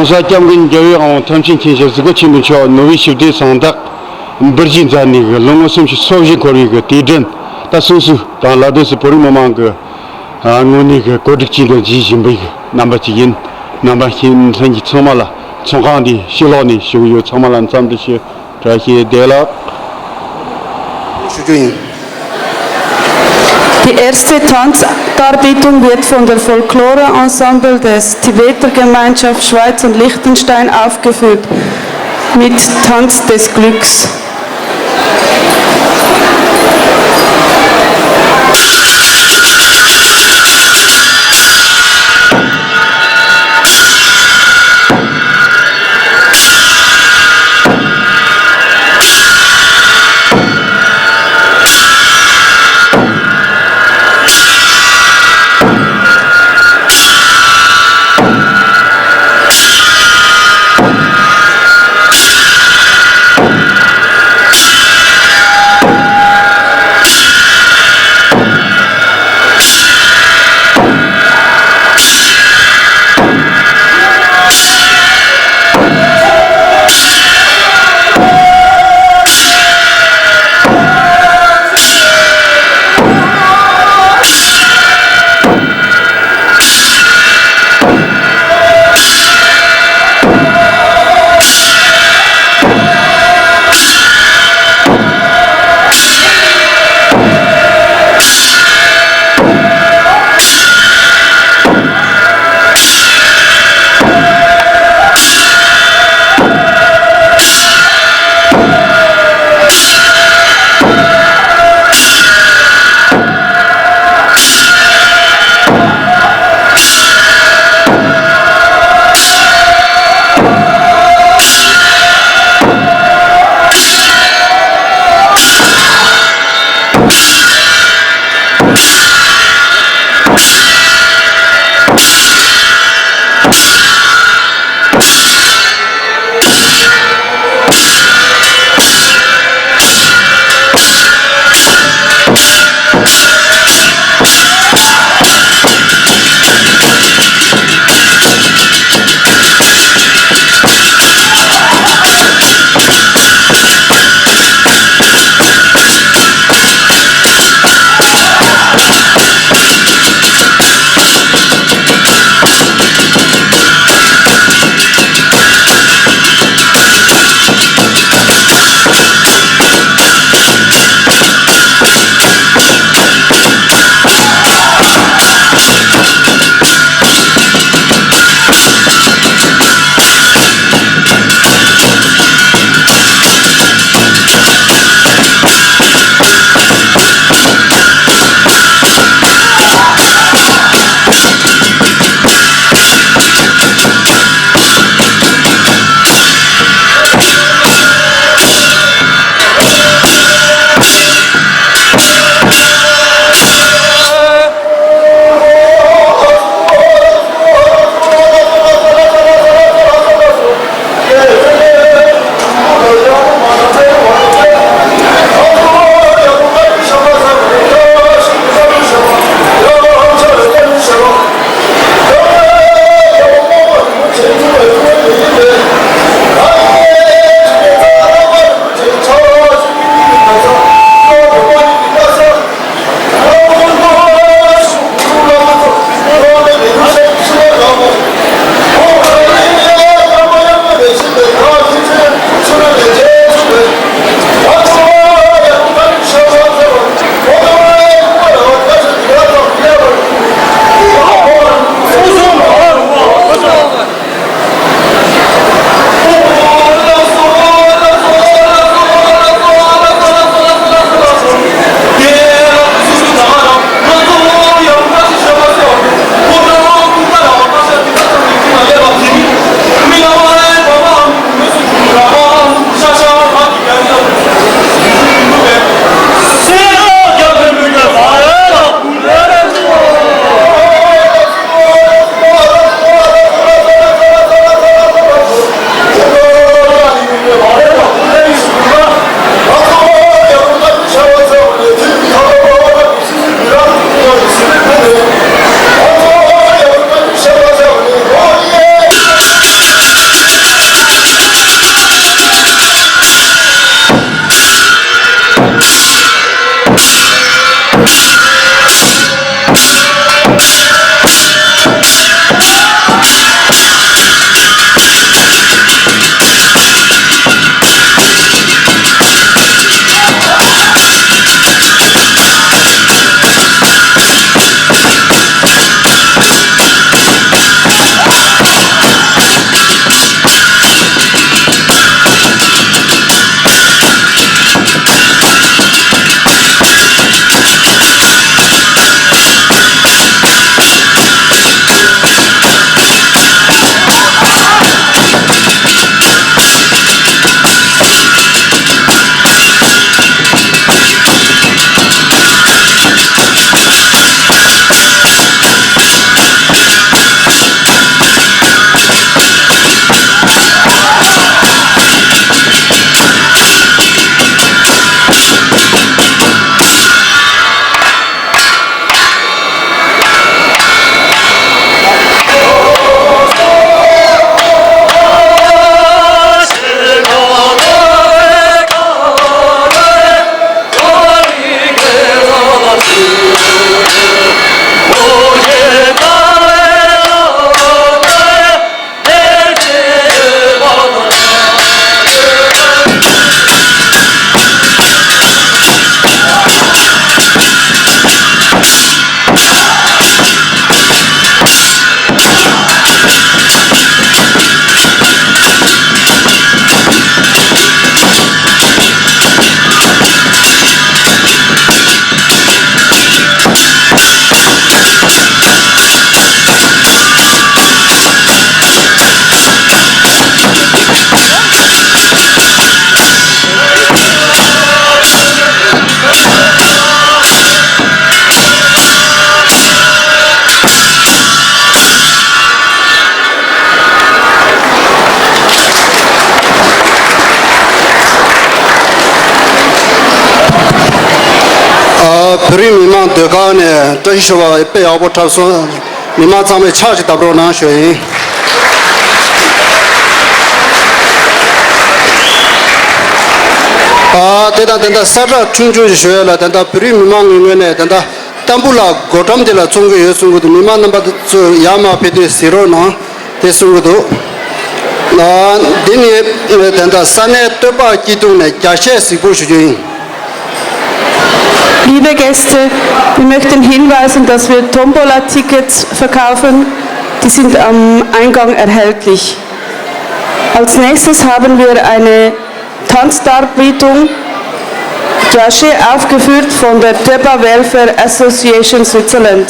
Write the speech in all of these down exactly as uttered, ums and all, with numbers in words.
ས་སྐྱབས་མགོན་རྒྱལ་བའི་དབང་པོ་ཐམས་ཅད་མཁྱེན་ཅིང་གཟིགས་པ་ཆེན་པོ་མཆོག་ནོར་བུའི་ཞབས་རྡུལ་གསང་བདག་འབུལ་བཞེས་མཛད་ནས་ལོ་ངོ་སུམ་ཅུ་སོ་བཞི་འཁོར་བའི་དུས་དྲན་ད་སོ་སོ་དང་ལ་དྭགས་སུ་བོད་རིགས་མི་མང་གི་ངོས་ནས་གོ་སྒྲིག་བྱས་ཏེ་མཇལ་བཞིན་པའི་རྣམ་པ་ཅིག་ཡིན། རྣམ་པ་ཤེས་མཁན་ཚང་མ་ལ་ཚོགས་ཁང་འདིའི་ཕྱི་ལོགས་ནས་བཞུགས་ཡོད་ཚང་མ་ལ་འཚམས་འདྲི་ཞུ། བཀྲ་ཤིས་བདེ་ལེགས། ཞུ་རྒྱུ་ཡིན། Die erste Tanzdarbietung wird von der Folklore-Ensemble des Tibeter Gemeinschaft Schweiz und Liechtenstein aufgeführt mit Tanz des Glücks. བོད་རིགས་མི་མང་ཟློས་གར་ནས་བཀྲ་ཤིས་ཤོ་བ་དཔེ་ཡག་པོ་འཁྲབ་སོང་། མི་མང་ཚང་མས་ཕྱག་ཅིག་བརྡབ་རོགས་གནང་ཞུ་ཡིན། ཨ་དེ་དང་དེ་འདྲ་ས་བཀྲ་ཁྲུང་ཁྲུང་ཞིག་ཞུ་ཡ་ལ། དེ་འདྲ་བོད་རིགས་མི་མང་གི་ངོས་ནས་དེ་འདྲ་ཏམ་བུ་ལ་སྒོ་འགྲམ་དེ་ལ་བཙོང་གི་ཡོད་གསུང་གི་འདུག་མི་མང་རྣམ་པ་ཚོ་ཡར་མར་ཕེབས་དུས་གཟིགས་རོགས་གནང་། དེ་གསུང་གི་འདུག་ཨ་འདི་ནི་དེ་འདྲ་ས་གནས་སྟོད་པ་སྐྱིད་གདུང་ནས་རྒྱ་གཞས་གཟིགས་འབུལ་ཞུ་རྒྱུ་ཡིན། Liebe Gäste, wir möchten hinweisen, dass wir Tombola-Tickets verkaufen. Die sind am Eingang erhältlich. Als nächstes haben wir eine Tanzdarbietung, Josche, aufgeführt von der Döbba Welfare Association Switzerland.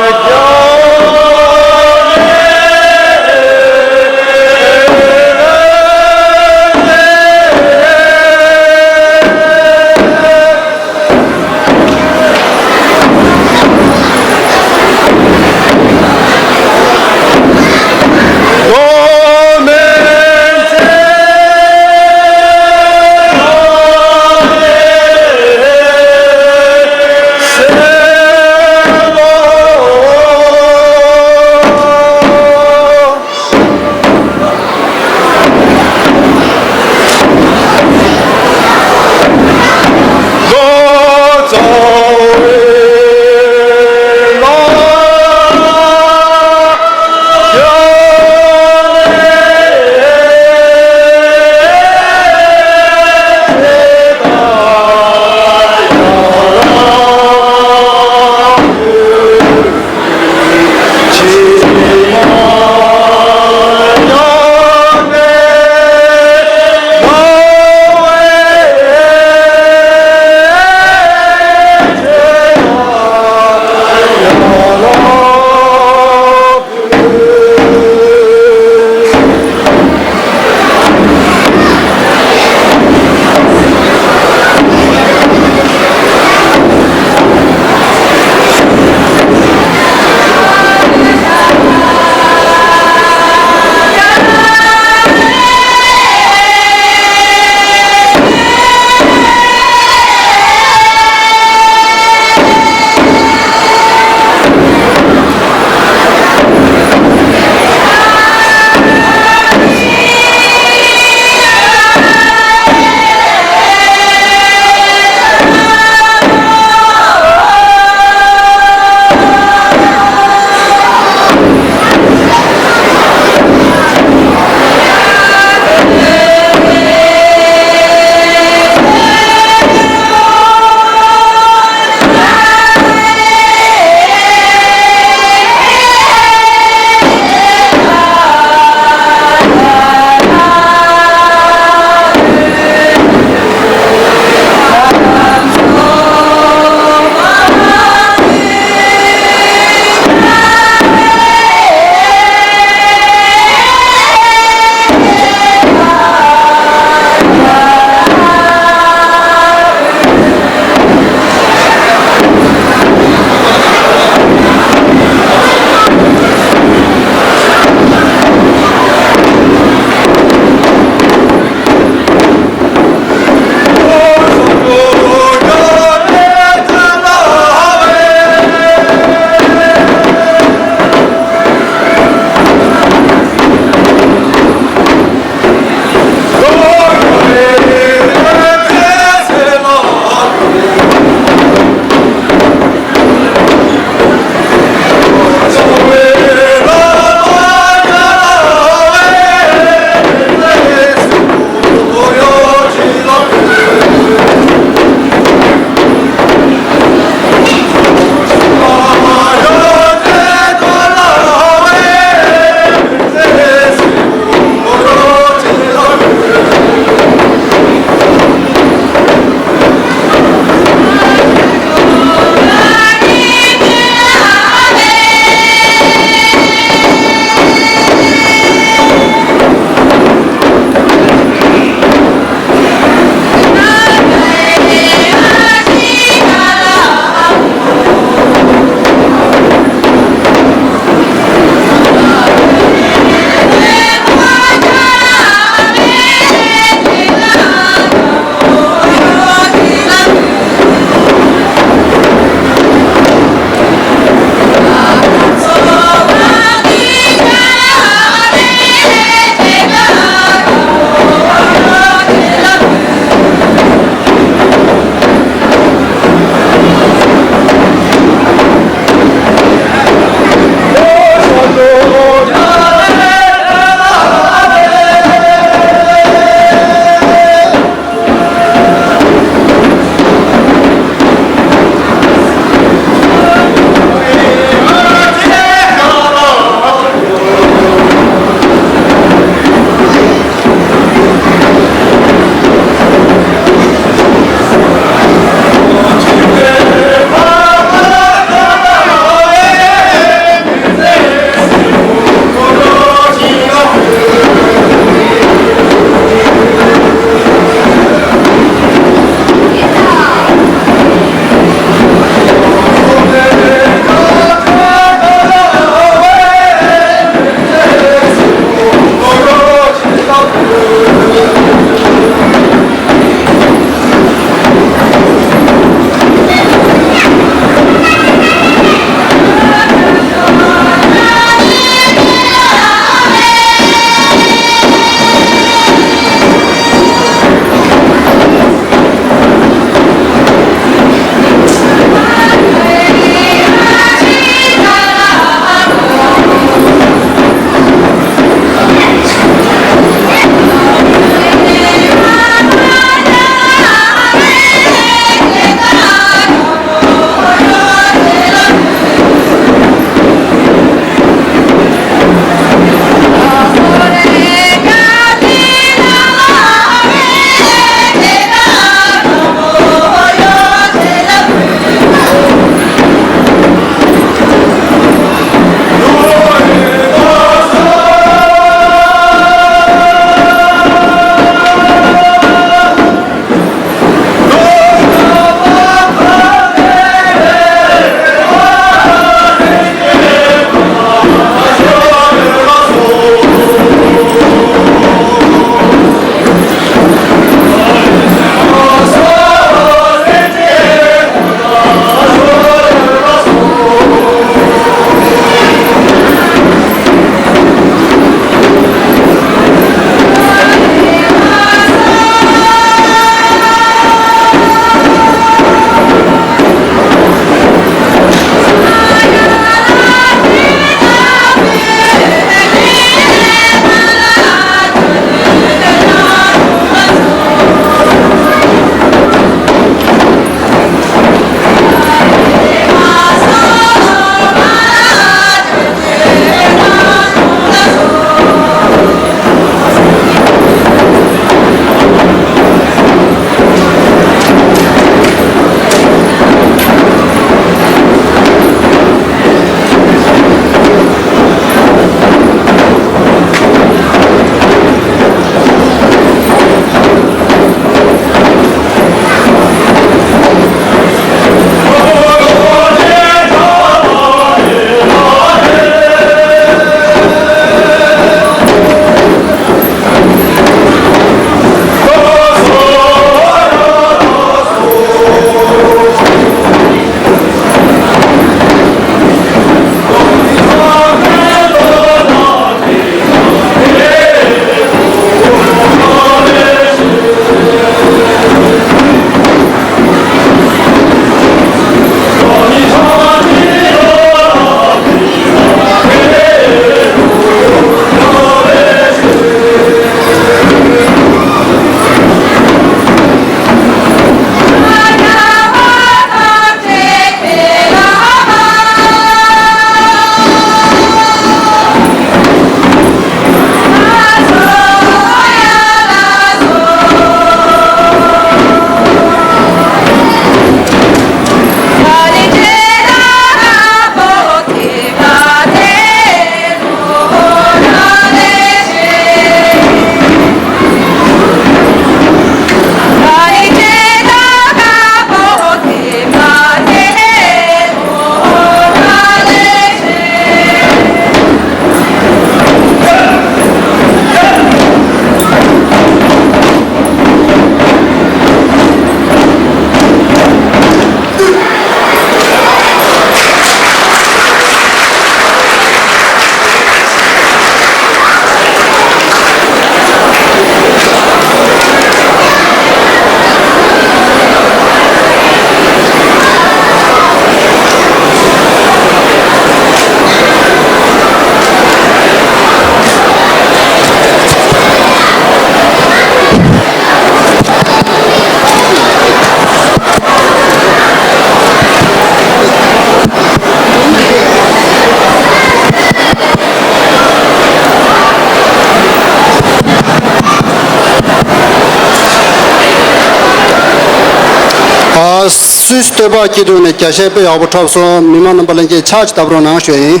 སུའི་སྟོད་པ་སྐྱིད་སྡུག་ནས་རྒྱ་ཆེ་དཔེ་ཡག་པོ་འཁྲབ་སོང་། མི་མང་རྣམ་པ་ལྷན་རྒྱས་ཕྱག་ཅིག་བརྡབ་རོགས་གནང་ཞུ་ཡ་ཡིན།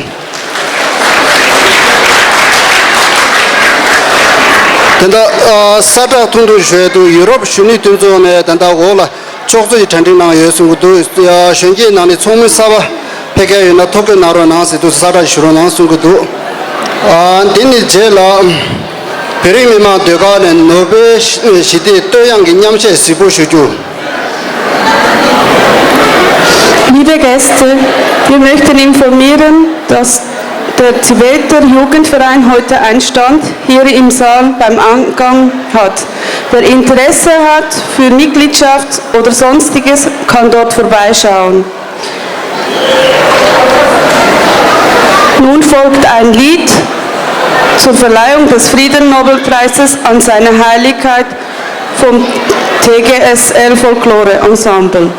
དེ་འདྲ་ཨ་ས་བསྒྲགས་ཐུང་ཐུང་ཞུ་ཡ་འདུག་ཡུ་རོབ་གཞོན་ནུའི་མཐུན་ཚོགས་ནས་དེ་འདྲ་འོག་ལ་ཅོག་ཙེ་ཡི་གྲ་སྒྲིག་གནང་ཡོད་གསུང་གི་འདུག་གཞོན་སྐྱེས་ནང་ནས་ཚོགས་མི་གསར་པ་ཕེབས་མཁན་ཡོད་ན་ཐོ་འགོད་གནང་རོགས་གནང་ཟེར་འདུག་ས་བསྒྲགས་ཞུ་རོགས་གནང་གསུང་གི་འདུག་ཨ་འདི་ནི་རྗེས་ལ་བོད་རིགས་མི་མང་ཟློས་གར་ནས་ནོ་བེལ་ཞི་བདེའི་བསྟོད་དབྱངས་ཀྱི་མཉམ་གཞས་གཟིགས་འབུལ་ཞུ་རྒྱུ། Liebe Gäste, wir möchten informieren, dass der Tibeter Jugendverein heute einen Stand hier im Saal beim Eingang hat. Wer Interesse hat für Mitgliedschaft oder Sonstiges, kann dort vorbeischauen. Nun folgt ein Lied zur Verleihung des Friedennobelpreises an seine Heiligkeit vom T G S L Folklore Ensemble.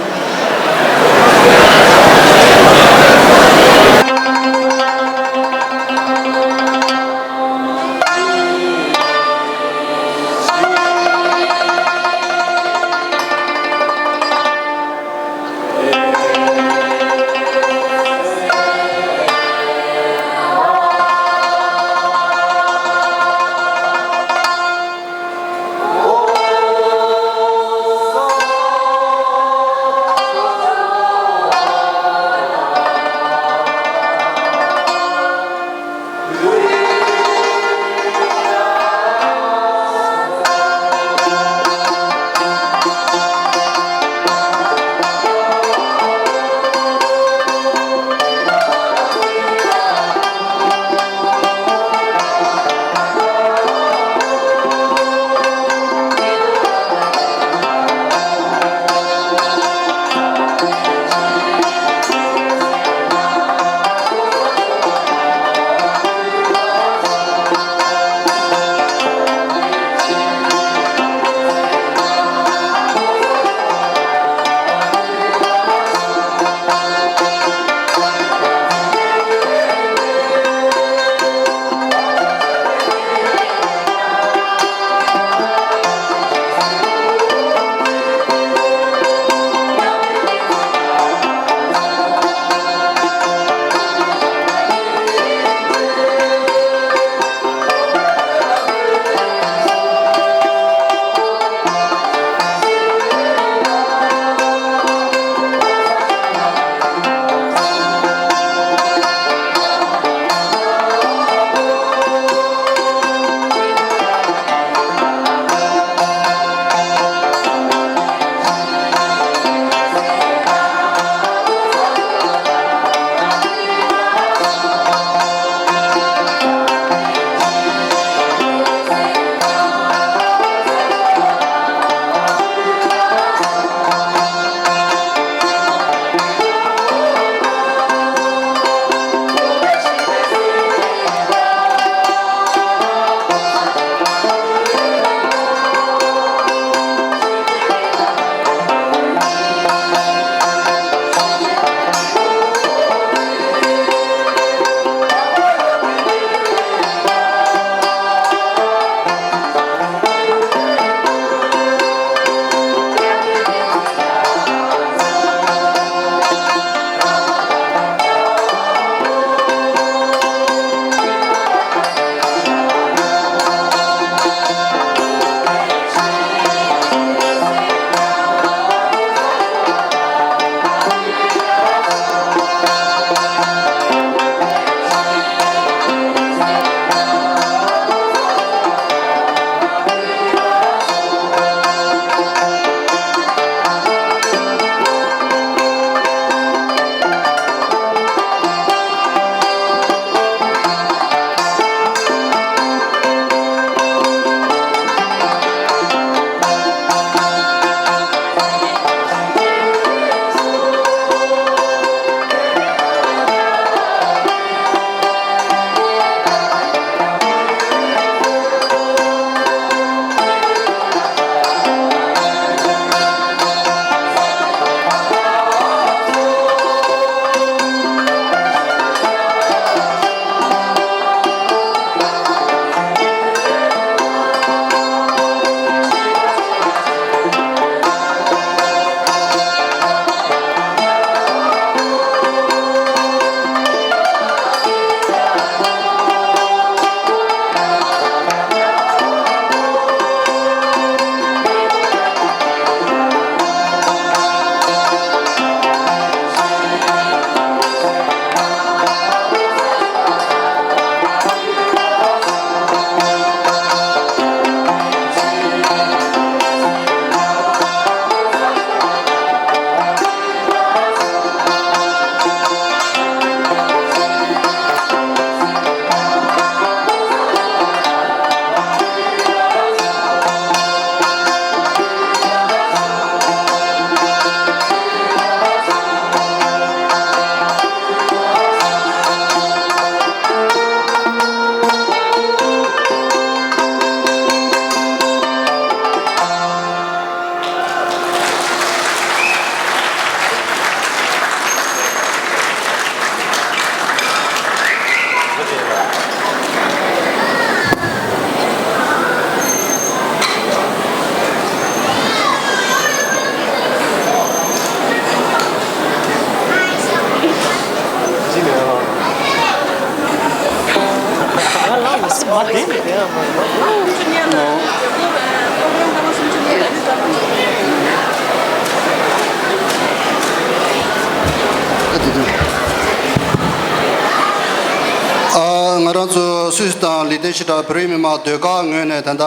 ཨ། ང་རང་ཚོ་སུད་སི་དང་ལི་ཏེན་ཤི་ཏན་བོད་རིགས་མི་མང་ཟློས་གར་ངོས་ནས་ད་ལྟ་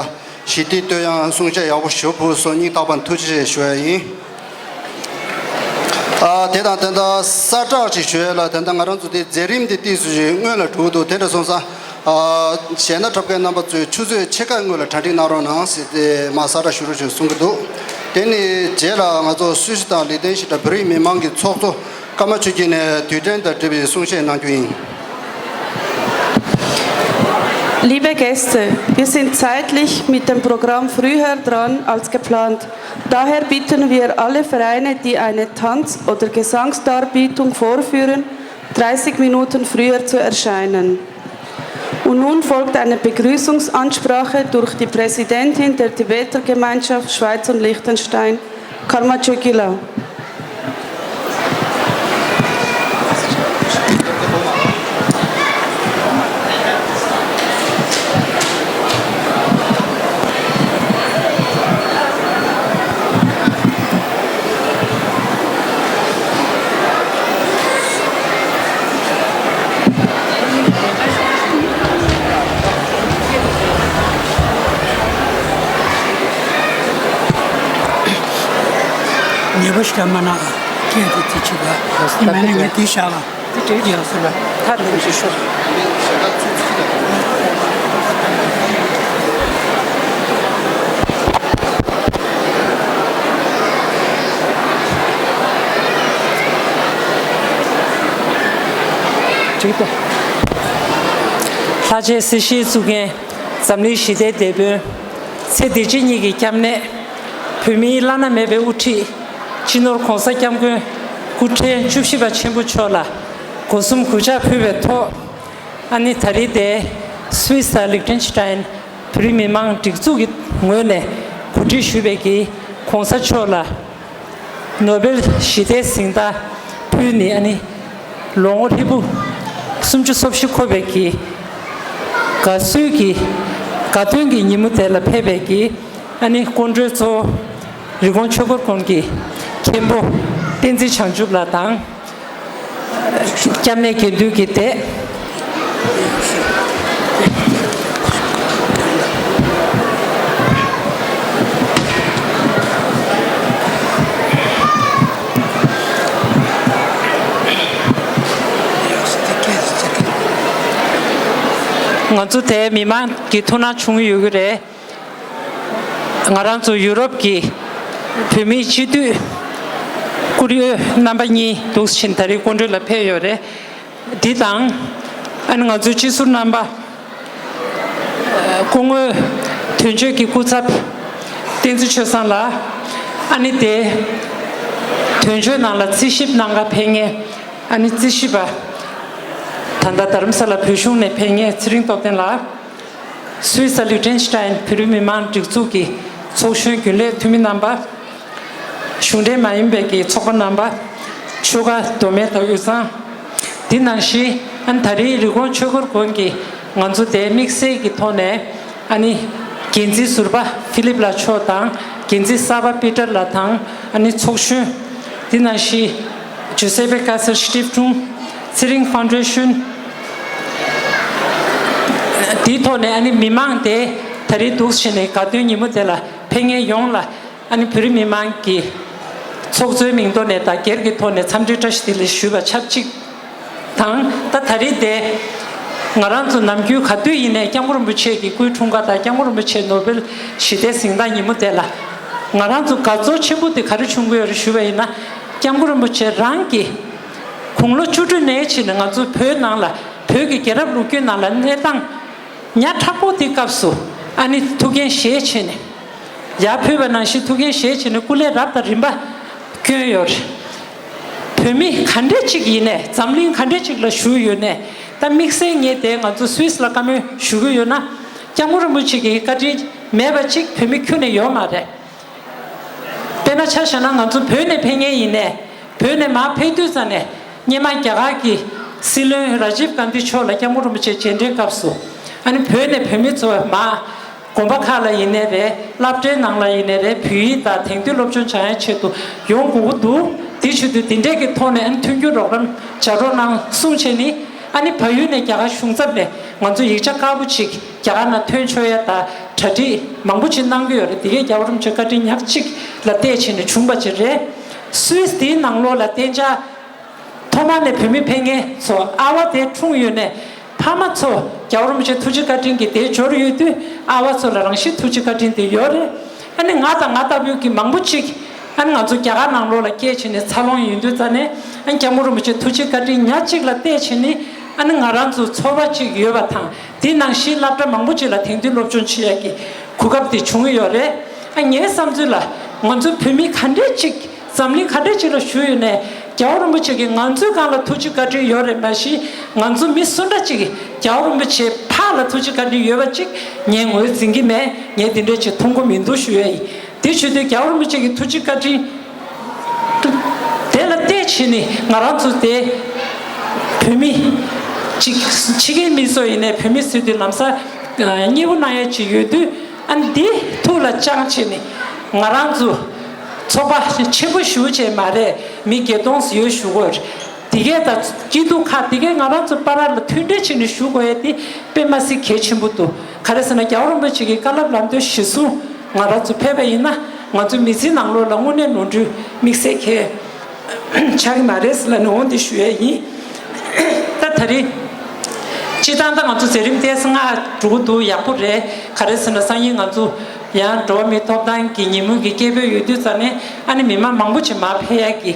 ཞི་བདེ་བསྟོད་དབྱངས་གསུང་བཤད་ཡག་པོ་ཞུ་ཕུལ་སོང་། སྙིང་ཐག་པ་ནས་ཐུགས་རྗེ་ཆེ་ཞུ་ཡ་ཡིན། ཨ། དེ་དང་དེ་འདྲ་གསལ་བསྒྲགས་ཅིག་ཞུ་ཡ་ལ། དེ་འདྲ་ང་རང་ཚོ་དེ་མཛད་རིམ་དེ་ཏོག་ཙམ་ཞིག་སྔོན་ལ་འགྲོ་གི་འདུག་དེ་འདྲ་སོང་ཙང་། ཨ། གཞས་སྣ་འཁྲབ་མཁན་རྣམ་པ་ཚོས་ཆུ་ཚོད་ཕྱེད་ཀ་སྔོན་ལ་གྲ་སྒྲིག་གནང་རོགས་གནང་ཟེར་ཏེ་མར་གསལ་བསྒྲགས་ཞུ་རོགས་ཞེས་གསུང་གི་འདུག་དེ་ནས་རྗེས་ལ་ང་ཚོ་སུད་སི་དང་ལི་ཏེན་ཤི་ཏན་བོད་རིགས་མི་མང་གི་ཚོགས་གཙོ་ཀརྨ་ཆོས་སྐྱིད་ནས་དུས་དྲན་དང་འབྲེལ་བའི་གསུང་བཤད་གནང་རྒྱུ་ཡིན། Liebe Gäste, wir sind zeitlich mit dem Programm früher dran als geplant. Daher bitten wir alle Vereine, die eine Tanz- oder Gesangsdarbietung vorführen, dreißig Minuten früher zu erscheinen. Und nun folgt eine Begrüßungsansprache durch die Präsidentin der Tibeter Gemeinschaft Schweiz und Liechtenstein, Karma Chökila. ཉེ་པོ་ཞིག་མ་ན་སྐད་དེ་དེ་ཅི་ག་ཉི་མ་ནི་ངས་དེ་བཞག་ལ། དེ་གྲོས་ཀྱི་ཡང་སོ་ལ་ཐ་དེ་ཞུ་ཤོག་ཅིག་ཏུ། ལྷ་རྗེ་སྲིད་ཞིའི་གཙུག་རྒྱན། འཛམ་གླིང་ཞི་བདེའི་དེད་དཔོན། ཚེ་འདི་ཕྱི་གཉིས་ཀྱི་སྐྱབས་གནས། བོད་མིའི་བླ་ན་མེད་པའི་དབུ་ཁྲིད། སྤྱི་ནོར་༧གོང་ས་༧སྐྱབས་མགོན་སྐུ་ཕྲེང་བཅུ་བཞི་པ་ཆེན་པོ་མཆོག་ལ་སྒོ་གསུམ་གུས་ཕྱག་ཕུལ་བའི་ཐོག་ཨ་ནི་ད་རེས་དེ་སུད་སི་དང་ལིག་ཏེན་ཤི་ཏན་བོད་རིགས་མི་མང་སྒྲིག་འཛུགས་ཀྱི་ངོས་ནས་གོ་སྒྲིག་ཞུས་པའི་གི་༧གོང་ས་མཆོག་ལ་ནོ་བེལ་ཞི་བདེའི་གཟེངས་རྟགས་ཕུལ་ནི་ཨ་ནི་ལོ་ངོ་ཧྲིལ་པོ་སུམ་ཅུ་སོ་བཞི་འཁོར་བའི་གི་དགའ་བསུའི་གི་དགའ་སྟོན་གྱི་ཉིན་མོ་དེ་ལ་ཕེབས་པའི་གི་ཨ་ནི་སྐུ་མགྲོན་གཙོ་བོ་རི་ཀོན་ཆོས་འཁོར་དགོན་གྱི་མཁན་པོ་བསྟན་འཛིན་བྱང་ཆུབ་ལགས་དང་། སྐྱབས་གནས་དགེ་འདུན་གྱི་སྡེ། ང་ཚོ་དེ་མི་མང་གི་ཐུགས་སྣང་བྱུང་ཡོད་ཀྱི་རེད། ང་རང་ཚོ་ཡུ་རོབ་ཀྱི་བོད་མིའི་སྤྱི་འཐུས་བཀུར་འོས་རྣམ་པ་གཉིས་འདུག་ཕྱིན་ད་རེས་སྐུ་མགྲོན་ལ་ཕེབས་ཡོད་རེད། འདི་དང་ཨ་ནི་ང་ཚོའི་སྤྱི་ཟུར་རྣམ་པ་སྐུ་ངོ་དོན་གཅོད་ཀྱི་སྐུ་ཚབ་བསྟན་འཛིན་ཆོས་བཟང་ལགས། ཨ་ནི་དེ་དོན་གཅོད་ནང་ལ་རྩིས་ཞིབ་གནང་ག་ཕེབས་མཁན་ཨ་ནི་རྩིས་ཞིབ་པ་ད་ལྟ་རྡ་རམ་ས་ལ་བོད་གཞུང་ནས་ཕེབས་མཁན་ཚེ་རིང་སྟོབས་ལྡན་ལགས། སུད་སི་ལིག་ཏེན་ཤི་ཏན་བོད་རིགས་མི་མང་སྒྲིག་འཛུགས་ཀྱི་ཚོགས་གཞོན་རྒྱུན་ལས་འཐུས་མི་རྣམ་པ། གཞུང་འབྲེལ་མ་ཡིན་པའི་གི་ཚོགས་པ་རྣམ་པ། ཆོལ་ཁ་མདོ་སྨད་དང་དབུས་གཙང་། འདི་ནང་བཞིན་ཨ་ནི་ད་རེས་རི་ཀོན་ཆོས་འཁོར་དགོན་གྱི་ང་ཚོ་དེ་དམིགས་བསལ་གྱི་ཐོག་ནས་ཨ་ནི་འགན་འཛིན་ཟུར་པ་ཧྥི་ལིབ་ལགས་མཆོག་དང་འགན་འཛིན་གསར་པ་པི་ཏར་ལགས་དང་ཨ་ནི་ཚོགས་གཞོན། འདི་ནང་བཞིན་ཇུ་སེ་པེ་ཀ་སེར་སི་ཊིབ་ཀྲུང་། ཚེ་རིང་ཕའུན་ཌེ་ཤོན། དེའི་ཐོག་ནས་ཨ་ནི་མི་མང་དེ་ད་རེས་འདུག་བྱས་ནས་དགའ་སྟོན་ཉིན་མོ་དེ་ལ་ཕེབས་མཁན་ཡོངས་ལ་ཨ་ནི་བོད་རིགས་མི་མང་གི་ཚོགས་གཙོའི་མིང་ཐོག་ནས་དང་སྒེར་གྱི་ཐོག་ནས་འཚམས་འདྲི་བཀྲ་ཤིས་བདེ་ལེགས་ཞུས་པ་ཆབས་ཅིག་དང་། ད་ད་རེས་དེ་ང་རང་ཚོ་ནམ་རྒྱུན་ག་དུས་ཡིན་ནའི་སྐྱབས་མགོན་རིན་པོ་ཆེ་གི་སྐུའི་འཁྲུངས་སྐར་དང་སྐྱབས་མགོན་རིན་པོ་ཆེ་ནོ་བེལ་ཞི་བདེའི་གཟེངས་རྟགས་ཉིན་མོ་དེ་ལ་ང་རང་ཚོ་དགའ་ཚོར་ཆེན་པོ་དེ་ག་རེ་བྱུང་གི་ཡོད་རེད་ཞུས་པ་ཡིན་ན། སྐྱབས་མགོན་རིན་པོ་ཆེ་རང་གིས་དགུང་ལོ་བཅུ་དྲུག་ནས་ཕྱིན་ནས་ང་ཚོ་བོད་ནང་ལ་བོད་ཀྱི་རྒྱལ་རབས་ལོ་རྒྱུས་ནང་ལ་གནས་སྟངས་ཉག་ཕྲ་པོ་དེ་སྐབས་སུ་ཨ་ནི་ཐུགས་འགན་བཞེས་བྱས་ནས་ཡར་ཕུལ་བ་ནང་བཞིན་ཐུགས་འགན་བཞེས་བྱས་ནས་སྐུ་ལས་རབ་དང་རིམ་པ་བསྐྱོན་ཡོད་རེད། བོད་མི་ག་འདྲ་ཅིག་ཡིན་ནས་འཛམ་གླིང་ག་འདྲ་ཅིག་ལ་བཞུགས་ཡོད་ནས་ད་དམིགས་བསལ་ངས་དེ་ང་ཚོ་སུད་སི་ལ་བཀའ་མོལ་ཞུ་གི་ཡོད་ན་སྐྱབས་མགོན་རིན་པོ་ཆེ་གི་བཀའ་དྲིན་མེད་པ་ཅིག་བོད་མི་ཁྱོན་ནས་ཡོད་མ་རེད། དཔེར་ན་ཆ་བཞག་ན་ང་ཚོ་བོད་ནས་ཕེབས་མཁན་ཡིན་ནས་བོད་ནས་མར་ཕེབས་དུས་ཙམ་ནས་སྔོན་མ་རྒྱ་གར་གྱི་སྲིད་བློན་ར་ཇིབ་གྷན་དྷི་མཆོག་ལ་སྐྱབས་མགོན་རིན་པོ་ཆེ་མཇལ་འཕྲད་སྐབས་སུ་ ཨ་ནི་བོད་ནས་བོད་མི་ཚོ་མར་དགོན་པ་ཁག་ལ་ཡིན་ནའི་རེད། སློབ་གྲྭའི་ནང་ལ་ཡིན་ནའི་རེད། བོད་ཡིག་དང་དེང་དུས་སློབ་སྦྱོང་བྱ་ཡ་ཆེད་དུ་ཡོང་དགོས་ཀྱི་འདུག་དེ་བྱེད་དུས་དེ་འདྲས་ཀྱི་ཐོག་ནས་ཨ་ནི་མཐུན་འགྱུར་རོགས་རམ་བྱ་རོགས་གནང་གསུངས་བྱས་ནི། ཨ་ནི་བལ་ཡུལ་ནས་རྒྱ་གར་གཞུང་ཚབ་ནས་ང་ཚོ་ཡིག་ཆ་དཀར་པོ་ཅིག་རྒྱ་གར་ནང་ཐོན་ཆོག་ཡ་དང་གྲ་སྒྲིག་མང་པོ་ཅིག་གནང་གི་ཡོད་རེད། དེ་གས་རྒྱལ་བ་རིན་པོ་ཆེ་བཀའ་དྲིན་ཉག་གཅིག་ལ་བལྟས་བྱས་ནས་བྱུང་པ་ཅིག་རེད། སུད་སི་དེའི་ནང་ལོགས་ལ་གཏན་འཇགས་ཐོག་མ་ནས་བོད་མི་ཕེབས་མཁན་ཚོ་ཨ་བ་དེ་འཁྲུངས་ཡོད་ནས། ཕ་མ་ཚོ་རྒྱལ་བ་རིན་པོ་ཆེ་ཐུགས་རྗེ་བཀའ་དྲིན་གྱིས་དེ་འབྱོར་ཡོད་དུས། ཨ་བ་ཚོ་ལ་རང་བཞིན་ཐུགས་རྗེ་བཀའ་དྲིན་དེ་ཡོད་རེད། ཨ་ནི་ང་དང་ང་ལྟ་བུའི་གི་མང་པོ་ཅིག་ཨ་ནི་ང་ཚོ་རྒྱ་གར་ནང་ལོགས་ལ་སྐྱེས་བྱས་ནས་འཚར་ལོངས་ཡོང་དུས་ཙ་ནས། ཨ་ནི་སྐྱབས་མགོན་རིན་པོ་ཆེ་ཐུགས་རྗེ་བཀའ་དྲིན་ཉག་གཅིག་ལ་བལྟས་བྱས་ནས། ཨ་ནི་ང་རང་ཚོ་ཚོར་བ་ཅིག་ཡོད་པ་དང་། དེ་ནང་བཞིན་སློབ་གྲྭ་མང་པོ་ཅིག་ལ་དེང་དུས་སློབ་སྦྱོང་བྱེད་ཡག་གི་གོ་སྐབས་དེ་བྱུང་ཡོད་རེད། ཨ་ངའི་བསམ་ཚུལ་ལ་ང་ཚོ་བོད་མི་ག་འདྲས་ཅིག་འཛམ་གླིང་ག་འདྲ་ཅིག་ལ་བཞུགས་ཡོད་ནའི། རྒྱལ་བ་རིན་པོ་ཆེ་གིས་ང་ཚོའི་སྒང་ལ་ཐུགས་རྗེ་བཀའ་དྲིན་ཡོད་རེད་མ་གཞི། ང་ཚོ་མི་སུ་འདྲ་ཅིག་གིས་རྒྱལ་བ་རིན་པོ་ཆེ་ཕར་ལ་ཐུགས་རྗེ་བཀའ་དྲིན་ཡོད་པ་ཅིག་ངས་ངོས་འཛིན་གྱི་མེད། ངས་དེ་འདྲ་ཅིག་མཐོང་གི་མི་འདུག་ཞུ་ཡ་ཡིན། དེ་བྱེད་དུས་རྒྱལ་བ་རིན་པོ་ཆེ་གི་ཐུགས་རྗེ་བཀའ་དྲིན་དེ་ལ་བལྟས་བྱས་ནས་ང་རང་ཚོ་དེ་བོད་མི་ཅིག་ཕྱི་རྒྱལ་མི་ཚོ་ཡིན་ནའི་བོད་མི་ཟེར་དུས་ལམ་སང་མཉེས་པོ་གནང་ཡ་ཅིག་ཡོད་དུས། ཨ་ནི་འདི་ཐུགས་ལ་བཅངས་བྱས་ནས་ང་རང་ཚོ་ཚོགས་པ་ཆེན་པོ་ཞེ་པོ་ཅིག་མ་རེད། མི་བརྒྱད་སྟོང་ཡོད་ཞུ་གི་ཡོད་རེད། དེ་གས་དང་སྐྱིད་སྡུག་ཁག་དེ་གས་ང་རང་ཚོ་བར་ལ་མཐུན་སྒྲིལ་བྱས་ནས་ཞུ་དགོས་ཡ་དེ་དཔེ་མ་སྲིད་གལ་ཆེན་པོ་འདུག་ག་རེ་ཟེར་ན་རྒྱལ་བ་རིན་པོ་ཆེ་གི་བཀའ་སློབ་ལམ་སྟོན་གཞིར་བཟུང་ང་རང་ཚོ་ཕེབས་པ་ཡིན་ན། ང་ཚོའི་མི་ཚེའི་ནང་ལོགས་ལ་དངོས་གནས་ནོར་འཁྲུལ་དམིགས་བསལ་གལ་ཆགས་ཀྱི་མ་རེད་ཟེར་ལབ་ནས་འོ་འདི་ཞུ་ཡས་ཡིན། ད་ད་རེས་སྤྱིར་བཏང་ད་ང་ཚོ་མཛད་རིམ་ཏོག་ཙམ་སྔ་འགྲོ་གི་འདུག་ཡག་པོ་རེད། ག་རེ་ཟེར་ན་སང་ཉིན་ང་ཚོ་ཡང་འགྲོ་བ་མིའི་ཐོབ་ཐང་གི་ཉིན་མོ་གི་སྐད་འབོད་ཡོད་དུས་ཙ་ནས། ཨ་ནི་མི་མང་མང་པོ་ཅིག་མར་ཕེབས་ཡག་གི་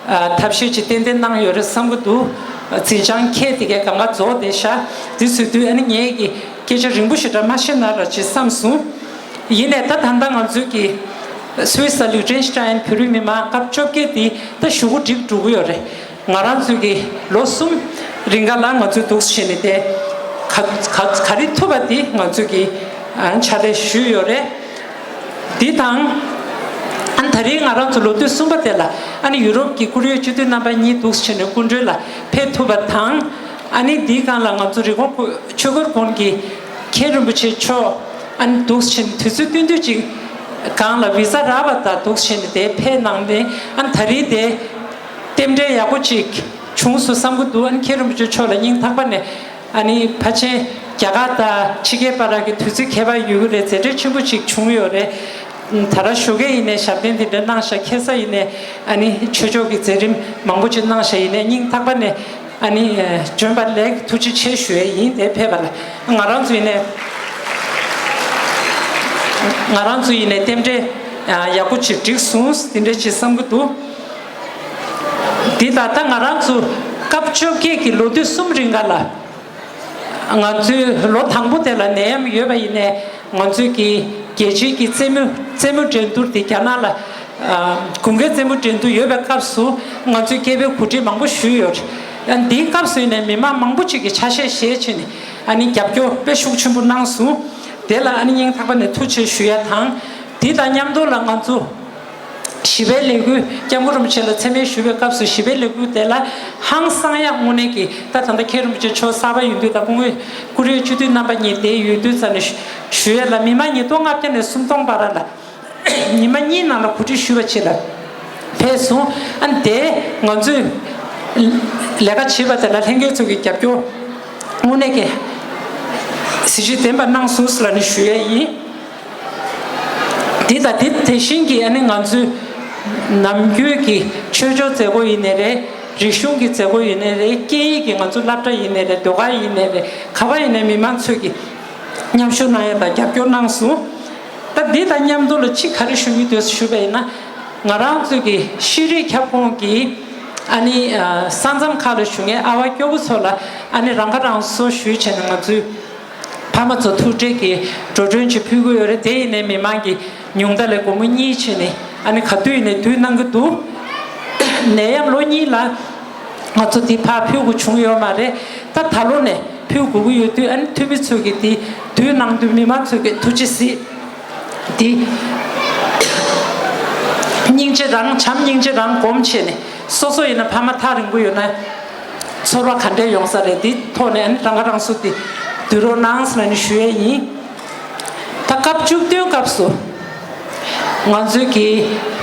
ཨ་ཐབས་ཤེས་ཅིག་ཏན་ཏན་གནང་ཡོད་རེད་བསམ་གྱི་འདུག་འཛིན་བྱང་ཁྱེད་དེ་གའི་གང་ག་རྫོགས་བསྡད་ཤག་འདི་ཚོའི་དུས་ཨ་ནི་ངེད་ཀྱི་སྐད་ཆ་རིང་པོ་ཞེ་དྲག་མ་བཤད་ན་ར་ཅེས་བསམ་སོང་། ཡིན་ནའི་ད་ད་ལྟ་ང་ཚོའི་གི་སུད་སི་ལི་ཀྲེན་སི་ཊའིན་བོད་རིགས་མི་མང་སྐབས་བཅོ་བརྒྱད་འདི་ད་གཞུག་གུ་འགྲིག་འགྲོ་གི་ཡོད་རེད། ང་རང་ཚོའི་གི་ལོ་གསུམ་རིང་ག་ལ་ང་ཚོས་འདུག་སེ་བྱས་ནས་དེ་ག་ག་ག་རེ་ཐུབ་པ་དེ་ང་ཚོའི་གི་ཨ་ཕྱག་ལས་ཞུས་ཡོད་རེད། འདི་དང་། ཨ་ནི་ད་རེས་ང་རང་ཚོ་ལོ་དུས་གསུམ་པ་དེ་ལ་ཨ་ནི་ཡུ་རོབ་ཀྱི་བཀུར་འོས་སྤྱི་འཐུས་རྣམ་པ་གཉིས་འདུག་སེ་བྱས་ནས་སྐུ་མགྲོན་ལ་ཕེབས་ཐུབ་པ་དང་། ཨ་ནི་འདིའི་སྒང་ལ་ང་ཚོ་རི་ཀོན་ཆོས་འཁོར་དགོན་གྱི་མཁན་རིན་པོ་ཆེ་མཆོག་ཨ་ནི་འདུག་སེ་བྱས་ནས་དུས་ཚོད་བསྟུན་དུས་ཅིག་སྒང་ལ་བི་ཟ་རག་པ་དང་འདུག་སེ་བྱས་ནས་དེ་ཕེབས་གནང་སྟེ། ཨ་ནི་ད་རེས་དེ་རྟེན་འབྲེལ་ཡག་པོ་ཅིག་བྱུང་སོང་བསམ་གྱི་འདུག་ཨ་ནི་མཁན་རིན་པོ་ཆེ་མཆོག་ལ་སྙིང་ཐག་པ་ནས། ཨ་ནི་ཕལ་ཆེར་རྒྱ་གར་དང་ཕྱི་རྒྱལ་བར་གྱི་དུས་ཚོད་ཁྱད་པར་ཡོད་ཀྱི་རེད། མཛད་འཕྲིན་ཆེན་པོ་ཅིག་བྱུང་ཡོད་རེད། ད་ར་ཞོགས་ཀས་ཡིན་ནའི་ཞབས་བརྟན་དེ་འདྲ་གནང་ཤག་ཁ་སང་ཡིན་ནའི་ཨ་ནི་ཆོས་ཕྱོགས་ཀྱི་མཛད་རིམ་མང་པོ་ཅིག་གནང་ཤག་ཡིན་ནའི་སྙིང་ཐག་པ་ནས་ཨ་ནི་བྱོན་པ་ལེགས། ཐུགས་རྗེ་ཆེ་ཞུ་ཡས་ཡིན། དེ་ཕེབས་པ་ལ་ང་རང་ཚོ་ཡིན་ནའི་ང་རང་ཚོ་ཡིན་ནའི་རྟེན་འབྲེལ་ཡག་པོ་ཅིག་འགྲིག་སོང་། དེ་འདྲ་ཅིག་བསམ་གྱི་འདུག་འདི་ད་ལྟ་ང་རང་ཚོ་སྐབས་བཅོ་བརྒྱད་ཀྱི་ལོ་དུས་གསུམ་རིང་ག་ལ། ང་ཚོའི་ལོ་དང་པོ་དེ་ལ་ནད་ཡམས་ཡོད་པ་ཡིན་ནའི། ང་ཚོའི་གི་རྒྱལ་སྤྱིའི་གི་རྩེད་མོ་རྩེད་མོ་འགྲན་བསྡུར་དེ་རྒྱ་ནག་ལ་ཨ་དགུན་ཁའི་རྩེད་མོ་འགྲན་བསྡུར་ཡོད་པའི་སྐབས་སུ་ང་ཚོས་སྐད་འབོད་གོ་སྒྲིག་མང་པོ་ཞུས་ཡོད། ཨ་འདིའི་སྐབས་སུ་ཡིན་ནའི་མི་མང་མང་པོ་ཅིག་གིས་ཆ་ཤས་བཞེས་བྱས་ནས་ཨ་ནི་རྒྱབ་སྐྱོར་དཔེ་ཤུགས་ཆེན་པོ་གནང་སོང་། དེ་ལ་ཨ་ནི་སྙིང་ཐག་པ་ནས་ཐུགས་རྗེ་ཆེ་ཞུ་ཡ་དང་། དེ་དང་མཉམ་དུ་ལ་ང་ཚོ་ཞི་བའི་ལས་འགུལ་སྐྱབས་མགོན་རིན་པོ་ཆེ་ལ་མཚན་སྨད་ཞུ་བའི་སྐབས་སུ་ཞི་བའི་ལས་འགུལ་དེ་ལ་ཧང་སང་ཡག་དངོས་གནས་ཀྱི་ད་ད་ལྟ་མཁན་རིན་པོ་ཆེ་མཆོག་གསར་པ་ཡོང་དུས་དང་སྐུ་ངོ་བཀུར་འོས་སྤྱི་འཐུས་རྣམ་པ་གཉིས་དེ་ཡོད་དུས་ཙམ་ནས་ཞུ་ཡས་ལ་མི་མང་ཉིས་སྟོང་ལྔ་བརྒྱ་ནས་སུམ་སྟོང་བར་ལ་ཉི་མ་གཉིས་ནང་ལ་གོ་སྒྲིག་ཞུས་པ་ཅིག་ལ་ཕེབས་སོང་། ཨ་ནི་དེ་ང་ཚོས་ལས་ཀ་བྱེད་པ་དེ་ལ་ལྷན་རྒྱས་ཚོ་གི་རྒྱབ་སྐྱོར་དངོས་གནས་ཀྱི་གཟི་བརྗིད་ལྡན་པ་གནང་སོང་ཟེར་ལབ་ནས་ཞུ་ཡས་ཡིན། འདི་དང་འདི་དེ་བཞིན་གྱི་ཨ་ནི་ང་ཚོའི་ནམ་རྒྱུན་གྱི་ཆོས་ཕྱོགས་མཛད་སྒོ་ཡིན་ནའི་རེད། རིག་གཞུང་གི་མཛད་སྒོ་ཡིན་ནའི་རེད། སྐད་ཡིག་གི་ང་ཚོ་སློབ་གྲྭ་ཡིན་ནའི་རེད། ཟློས་གར་ཡིན་ནའི་རེད། ག་པར་ཡིན་ནའི་མི་མང་ཚོས་ཀྱི་མཉམ་ཞུགས་གནང་ཡ་དང་རྒྱབ་སྐྱོར་གནང་སོང་། ད་འདི་དང་མཉམ་དུ་ལ་གཅིག་ག་རེ་ཞུ་གི་འདུག་ཞུས་པ་ཡིན་ན། ང་རང་ཚོའི་གི་ཤེས་རིག་ཁྱབ་ཁོངས་ཀྱི་ཨ་ནི་ས་མཚམས་ཁག་ལ་བཞུགས་མཁན་ཨ་བ་སྐྱོ་བོ་ཚོ་ལ་ཨ་ནི་རང་ཁ་རང་གསོ་ཞུས་བྱས་ནས་ང་ཚོའི་ཕ་མ་ཚོ་ཐུགས་ཁྲལ་གྱི་འགྲོ་གྲོན་ཅིག་ཕུལ་གྱི་ཡོད་རེད། དེ་ཡིན་ནའི་མི་མང་གི་ཉུང་མཐའ་ལས་སྒོར་མོ་གཉིས་བྱས་ནས་ཨ་ནི་ག་དུས་ཡིན་ནའི་དུས་གནང་གི་འདུག་ནད་ཡམས་ལོ་གཉིས་ལ་ང་ཚོ་འདི་ཕར་ཕུལ་དགོས་བྱུང་ཡོད་མ་རེད། ད་ད་ལོ་ནས་ཕུལ་དགོས་ཀྱི་ཡོད་དུས་ཨ་ནི་འཐུས་མི་ཚོས་ཀྱི་འདི་དུས་གནང་དུས་མི་མང་ཚོས་ཀྱི་ཐུགས་རྗེ་གཟིགས། འདི་སྙིང་རྗེ་རང་བྱམས་སྙིང་རྗེ་རང་སྒོམ་བྱས་ནས་སོ་སོ་ཡིན་ན་ཕ་མ་ཐག་རིང་པོ་ཡོད་ན་ཚོར་བ་ག་འདྲས་ཡོང་ས་རེད། འདི་ཐོག་ནས་ཨ་ནི་རང་ཁ་རང་གསོ་འདི་ བསྡུ་རོགས་གནང་ཟེར་ནས་ཞུ་ཡས་ཡིན། ད་སྐབས་བཅུ་བདུན་སྐབས་སུ་ང་ཚོའི་གི་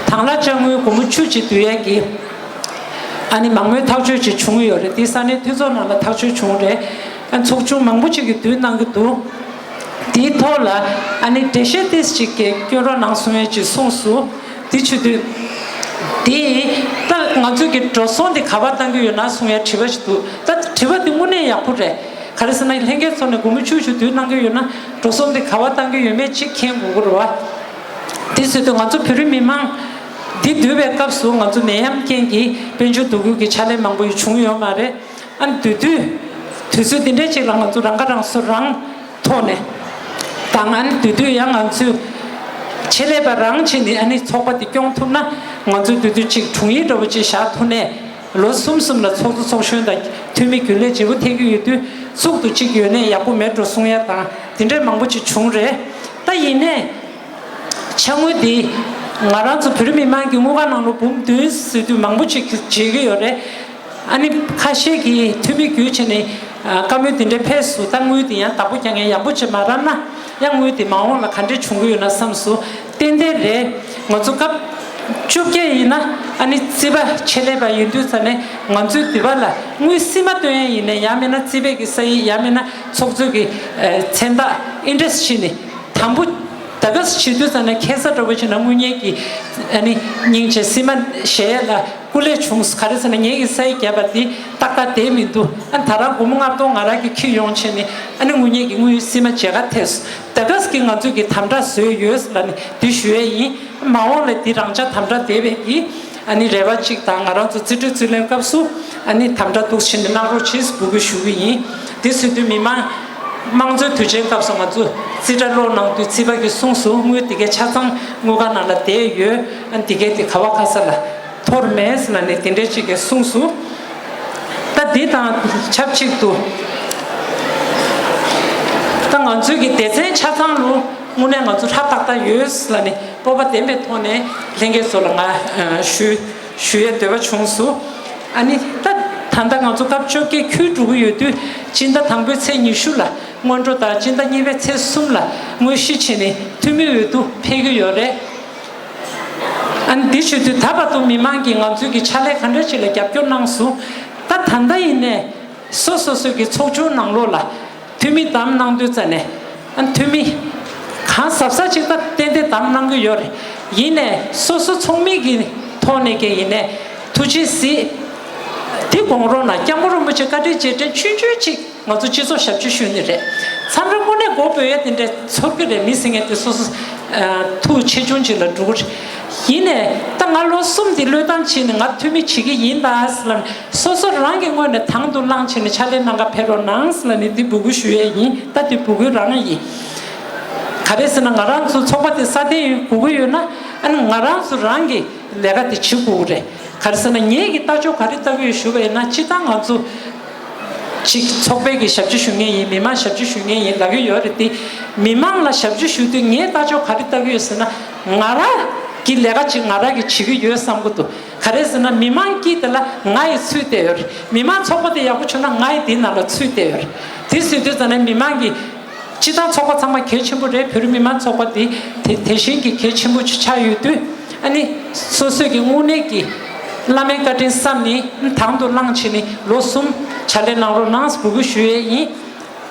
དང་བླངས་དཔྱ་དངུལ་སྒོར་མོ་བཅུ་གཅིག་བསྡུ་ཡས་ཀྱི་ཨ་ནི་མང་མོས་ཐག་གཅོད་ཅིག་བྱུང་ཡོད་རེད། དེ་ས་གནས་འཐུས་ཚོགས་ནང་ལ་ཐག་གཅོད་བྱུང་རེད། ཨ་ཚོགས་ཆུང་མང་པོ་ཅིག་གིས་བསྡུ་གནང་གི་འདུག་དེའི་ཐོག་ལ་ཨ་ནི་འགྲེལ་བཤད་ཏོག་ཙམ་ཅིག་གི་སྐྱོན་རོགས་གནང་གསུང་ཡས་ཅིག་གསུངས་སོང་། དེ་བྱེད་དུས་དེ་ད་ང་ཚོའི་གི་འགྲོ་སོང་དེ་ག་པར་བཏང་གི་ཡོད་ན་གསུང་ཡས་དྲི་བ་ཅིག་འདུག་ད་དྲི་བ་དེ་དངོས་གནས་ཡག་པོ་རེད། ག་རེ་ཟེར་ན་ལྷན་རྒྱས་ཚོ་ནས་སྒོར་མོ་བཅུ་བཅུ་བསྡུ་གནང་གི་ཡོད་ན་འགྲོ་སོང་དེ་ག་པར་བཏང་གི་ཡོད་མེད་ཅིག་མཁྱེན་དགོས་ཀྱི་རེད་བ། དེ་བྱེད་དུས་ང་ཚོ་བོད་རིགས་མི་མང་འདི་བསྡུ་བའི་སྐབས་སུ་ང་ཚོ་ནད་ཡམས་རྐྱེན་གྱིས་དཔལ་འབྱོར་སྡུག་རུས་ཀྱི་ཕྱག་ལས་མང་པོ་ཡོད་བྱུང་ཡོད་མ་རེད། ཨ་ནི་བསྡུ་དུས་དུས་ཚོད་འདི་འདྲའི་ཅིག་ལ་ང་ཚོ་རང་ཁ་རང་གསོ་རང་ཐོག་ནས་དང་ཨ་ནི་བསྡུ་དུས་ཡང་ང་ཚོས་ཆེད་ལས་པ་རང་བྱས་ནས་ཨ་ནི་ཚོགས་པ་འདི་སྐྱོང་ཐུབ་ན་ང་ཚོས་བསྡུ་དུས་ཅིག་དྲུང་ཡིག་འདྲ་བོ་ཅིག་བཞག་ཐུབ་ནས་ལོ་གསུམ་གསུམ་ལ་ཚོགས་གཙོ་ཚོགས་གཞོན་དང་འཐུས་མི་རྒྱུན་ལས་བརྗེ་པོ་ཐེབས་ཀྱི་ཡོད་དུས་གཙུག་ཏུ་ཅིག་ཡོད་ནས་ཡག་པོ་མེད་འགྲོ་གསུང་ཡ་དང་དེ་འདྲའི་མང་པོ་ཅིག་བྱུང་རེད། ད་ཡིན་ནས། ཕྱག་དངུལ་འདི་ང་རང་ཚོ་བོད་རིགས་མི་མང་གི་དངུལ་ཁང་ནང་ལོགས་འབུམ་བདུན་ཟེར་དུས་མང་པོ་ཅིག་བརྗེད་ཀྱི་ཡོད་རེད། ཨ་ནི་ཁ་ཤས་ཀྱིས་འཐུས་མི་བརྒྱུད་བྱས་ནས་ཨ་བཀའ་མོལ་འདི་འདྲའི་ཕེབས་སོང་། ད་དངུལ་འདི་ཡང་བདག་པོ་རྒྱག་མཁན་ཡག་པོ་ཅིག་མ་རག་ན་ཡང་དངུལ་འདི་མ་འོངས་ལ་ག་འདྲས་བྱུང་གི་ཡོད་ན་བསམ་སོང་། ཏན་ཏན་རེད། ང་ཚོ་སྐབས་བཅོ་བརྒྱད་ཡིན་ན་ཨ་ནི་རྩིས་པ་ཆེད་ལས་པ་ཡིན་དུས་ཙ་ནས་ང་ཚོའི་འདི་པ་ལ་དངུལ་བསིལ་མ་བཏོན་ཡ་ཡིན་ནའི་ཡང་མིན་ན་རྩིས་པའི་གི་ས་ཡིག་ཡང་མིན་ན་ཚོགས་གཙོའི་གི་ཨ་མཚན་རྟགས་ཨིན་ཌེག་སི་བྱས་ནས། དང་པོ། ད་ག་སེ་བྱེད་དུས་ཙ་ན་ཁ་སང་འདྲ་བོ་བྱས་ན་དངུལ་གཉེར་གྱི་ཨ་ནི་སྙིང་རྗེ་བསིལ་མ་བཞེས་ཡ་ལ་སྐུ་ལས་བྱུང་། ག་རེ་ཟེར་ན་ངེད་ཀྱི་ས་ཡིག་བརྒྱབ་པ་འདི་ཏག་ཏག་བསྡད་མི་འདུག་ཨ་ད་རང་སྒོར་མོ་ལྔ་སྟོང་ང་རང་གིས་འཁྱེར་ཡོང་བྱས་ནས་ཨ་ནི་དངུལ་གཉེར་གྱི་དངུལ་བསིལ་མ་བརྗེ་ག་ཐེབས་སོང་། ད་ག་སེ་གི་ང་ཚོས་ཀྱི་དམ་དྲག་བཟོས་ཡོད་ལབ་ནས་འདི་ཞུ་ཡས་ཡིན། མ་འོངས་ལ་འདི་རང་འཇགས་དམ་དྲག་བསྡད་པའི་གི་ཨ་ནི་རེ་བ་གཅིག་དང་ང་རང་ཚོ་རྩིས་སྤྲོད་རྩིས་ལེན་སྐབས་སུ་ཨ་ནི་དམ་དྲག་འདུག་བྱས་ནས་གནང་རོགས་བྱེད་ཟེར་འབོད་སྐུལ་ཞུ་གི་ཡིན། དེ་ཟེར་དུས་མི་མང་དམངས་གཙོའི་དུས་ཆེན་སྐབས་སུ་ང་ཚོ་རྩིས་ཁྲ་ཀློག་གནང་དུས་རྩིས་པ་གིས་གསུངས་སོང་། དངུལ་འདི་གའི་ཆ་ཚང་དངུལ་ཁང་ནང་ལ་བསྡད་ཡོད། ཨ་ནི་འདི་གའི་དེ་ག་བ་ག་ས་ལ་འཐོར་མེད་ཟེར་ལབ་ནས་དེ་འདྲའི་ཅིག་གིས་གསུངས་སོང་། ད་འདི་དང་ཆབས་ཅིག་ཏུ་ད་ང་ཚོའི་གི་སྡེ་ཚན་ཆ་ཚང་ལུ་དངོས་གནས་ང་ཚོ་ཧྲ་ཏག་ཏག་ཡོད་ཟེར་ལབ་ནས་སྤོབས་པ་ལྡན་པའི་ཐོག་ནས་ལྷན་རྒྱས་ཚོ་ལ་ང་ཨ་ཞུ་ཞུ་ཡས་འདོད་པ་བྱུང་སོང་། ཨ་ནི་ད་ད་ལྟ་ང་ཚོ་སྐབས་བཅོ་བརྒྱད་འཁྱོལ་འགྲོ་གི་ཡོད་དུས་སྤྱི་ཟླ་དང་པོའི་ཚེས་ཉི་ཤུ་ལ་སྔོན་འགྲོ་དང་སྤྱི་ཟླ་གཉིས་པའི་ཚེས་གསུམ་ལ་དངོས་གཞི་བྱས་ནས་འཐུས་མི་འོས་བསྡུ་ཕེབས་ཀྱི་ཡོད་རེད། ཨ་ནི་འདི་བྱེད་དུས་ད་བར་དུ་མི་མང་གིས་ང་ཚོའི་གི་ཕྱག་ལས་ག་འདྲ་ཅིག་ལ་རྒྱབ་སྐྱོར་གནང་སོང་། ད་ད་ལྟ་ཡིན་ནའི་སོ་སོ་སོའི་གི་ཚོགས་ཆུང་ནང་ལོགས་ལ་འཐུས་མི་བདམས་གནང་དུས་ཙ་ནས་ཨ་འཐུས་མི་གང་ཟབ་ཟབ་ཅིག་ད་ཏན་ཏན་བདམས་གནང་གི་ཡོད་རེད། ཡིན་ནའི་སོ་སོ་ཚོགས་མི་གི་ཐོག་ནས་ཀྱི་ཡིན་ནའི་ཐུགས་རྗེ་གཟིགས། འདི་དགོངས་རོགས་གནང་། སྐྱབས་མགོན་རིན་པོ་ཆེ་བཀའ་དྲིན་རྗེས་དྲན་ཆུང་ཆུང་ཅིག་ང་ཚོ་སྤྱི་ཚོགས་ཞབས་ཕྱི་ཞུ་ནི་རེད། མཚམས་རེ་དངོས་གནས་མགོ་འབོད་ཡ་དེ་འདྲ་ཚོར་གི་རེད། མི་ཟེར་མཁན་དེ་སོ་སོ་ཨ་ཐུགས་ཆེ་ཆུང་ཅིག་ལ་འགྲོ་གི་རེད། ཡིན་ནའི་ད་ང་ལོ་གསུམ་འདི་བློས་བཏང་བྱས་ནས་ང་འཐུས་མི་བྱེད་ཀྱི་ཡིན་ད་ཟེར་ལབ་ནས་སོ་སོ་རང་གི་ངོས་ནས་དང་དུ་བླངས་བྱས་ནས་ཕྱག་ལས་གནང་ག་ཕེབས་རོགས་གནང་ཟེར་ལབ་ནས་འདི་འབོད་སྐུལ་ཞུ་ཡས་ཡིན། ད་འདི་འབོད་སྐུལ་རང་ཡིན། ག་རེ་ཟེར་ན་ང་རང་ཚོ་ཚོགས་པ་དེ་སྲ་བརྟན་ཡོད་དགོས་ཀྱི་ཡོད་ན་ཨ་ནི་ང་རང་ཚོ་རང་གི་ལས་ཀ་དེ་བྱེད་དགོས་ཀྱི་རེད། ག་རེ་ཟེར་ན་ངེད་ཀྱི་ལྟ་ཕྱོགས་ག་རེ་ལྟ་གི་ཡོད་ཞུ་བ་ཡིན་ན་སྤྱིར་བཏང་ང་ཚོ་ཅིག་ཚོགས་པའི་གི་ཞབས་ཕྱི་ཞུ་མཁན་ཡིན། མི་མང་ཞབས་ཕྱི་ཞུ་མཁན་ཡིན་ལབ་ཀྱི་ཡོད་རེད་དེ། མི་མང་ལ་ཞབས་ཕྱི་ཞུ་དུས་ངའི་ལྟ་ཕྱོགས་ག་རེ་ལྟ་གི་ཡོད་ཟེར་ན་ང་རང་གི་ལས་ཀ་ཅིག་ང་རང་གིས་བྱེད་ཀྱི་ཡོད་བསམ་གྱི་འདུག་ག་རེ་ཟེར་ན་མི་མང་གིས་དེ་ལ་ང་ཡི་ཚུད་བསྡད་ཡོད་རེད། མི་མང་ཚོགས་པ་དེ་ཡག་པོ་བྱུང་ན་ང་ཡི་དེའི་ནང་ལ་ཚུད་བསྡད་ཡོད་རེད། དེ་ཟེར་དུས་ཙ་ན་མི་མང་གི་སྤྱིར་བཏང་ཚོགས་པ་ཚང་མ་གལ་ཆེན་པོ་རེད། བོད་རིགས་མི་མང་ཚོགས་པ་འདི་དེ་དེ་བཞིན་གྱི་གལ་ཆེན་པོ་ཆགས་ཡོད་དུས་ཨ་ནི་སོ་སོས་ཀྱི་དངོས་གནས་ཀྱི་བླ་མའི་བཀའ་དྲིན་བསམ་ནས་དང་དུ་བླངས་བྱས་ནས་ལོ་གསུམ་ཕྱག་ལས་གནང་རོགས་གནང་འབོད་སྐུལ་ཞུ་ཡས་ཡིན།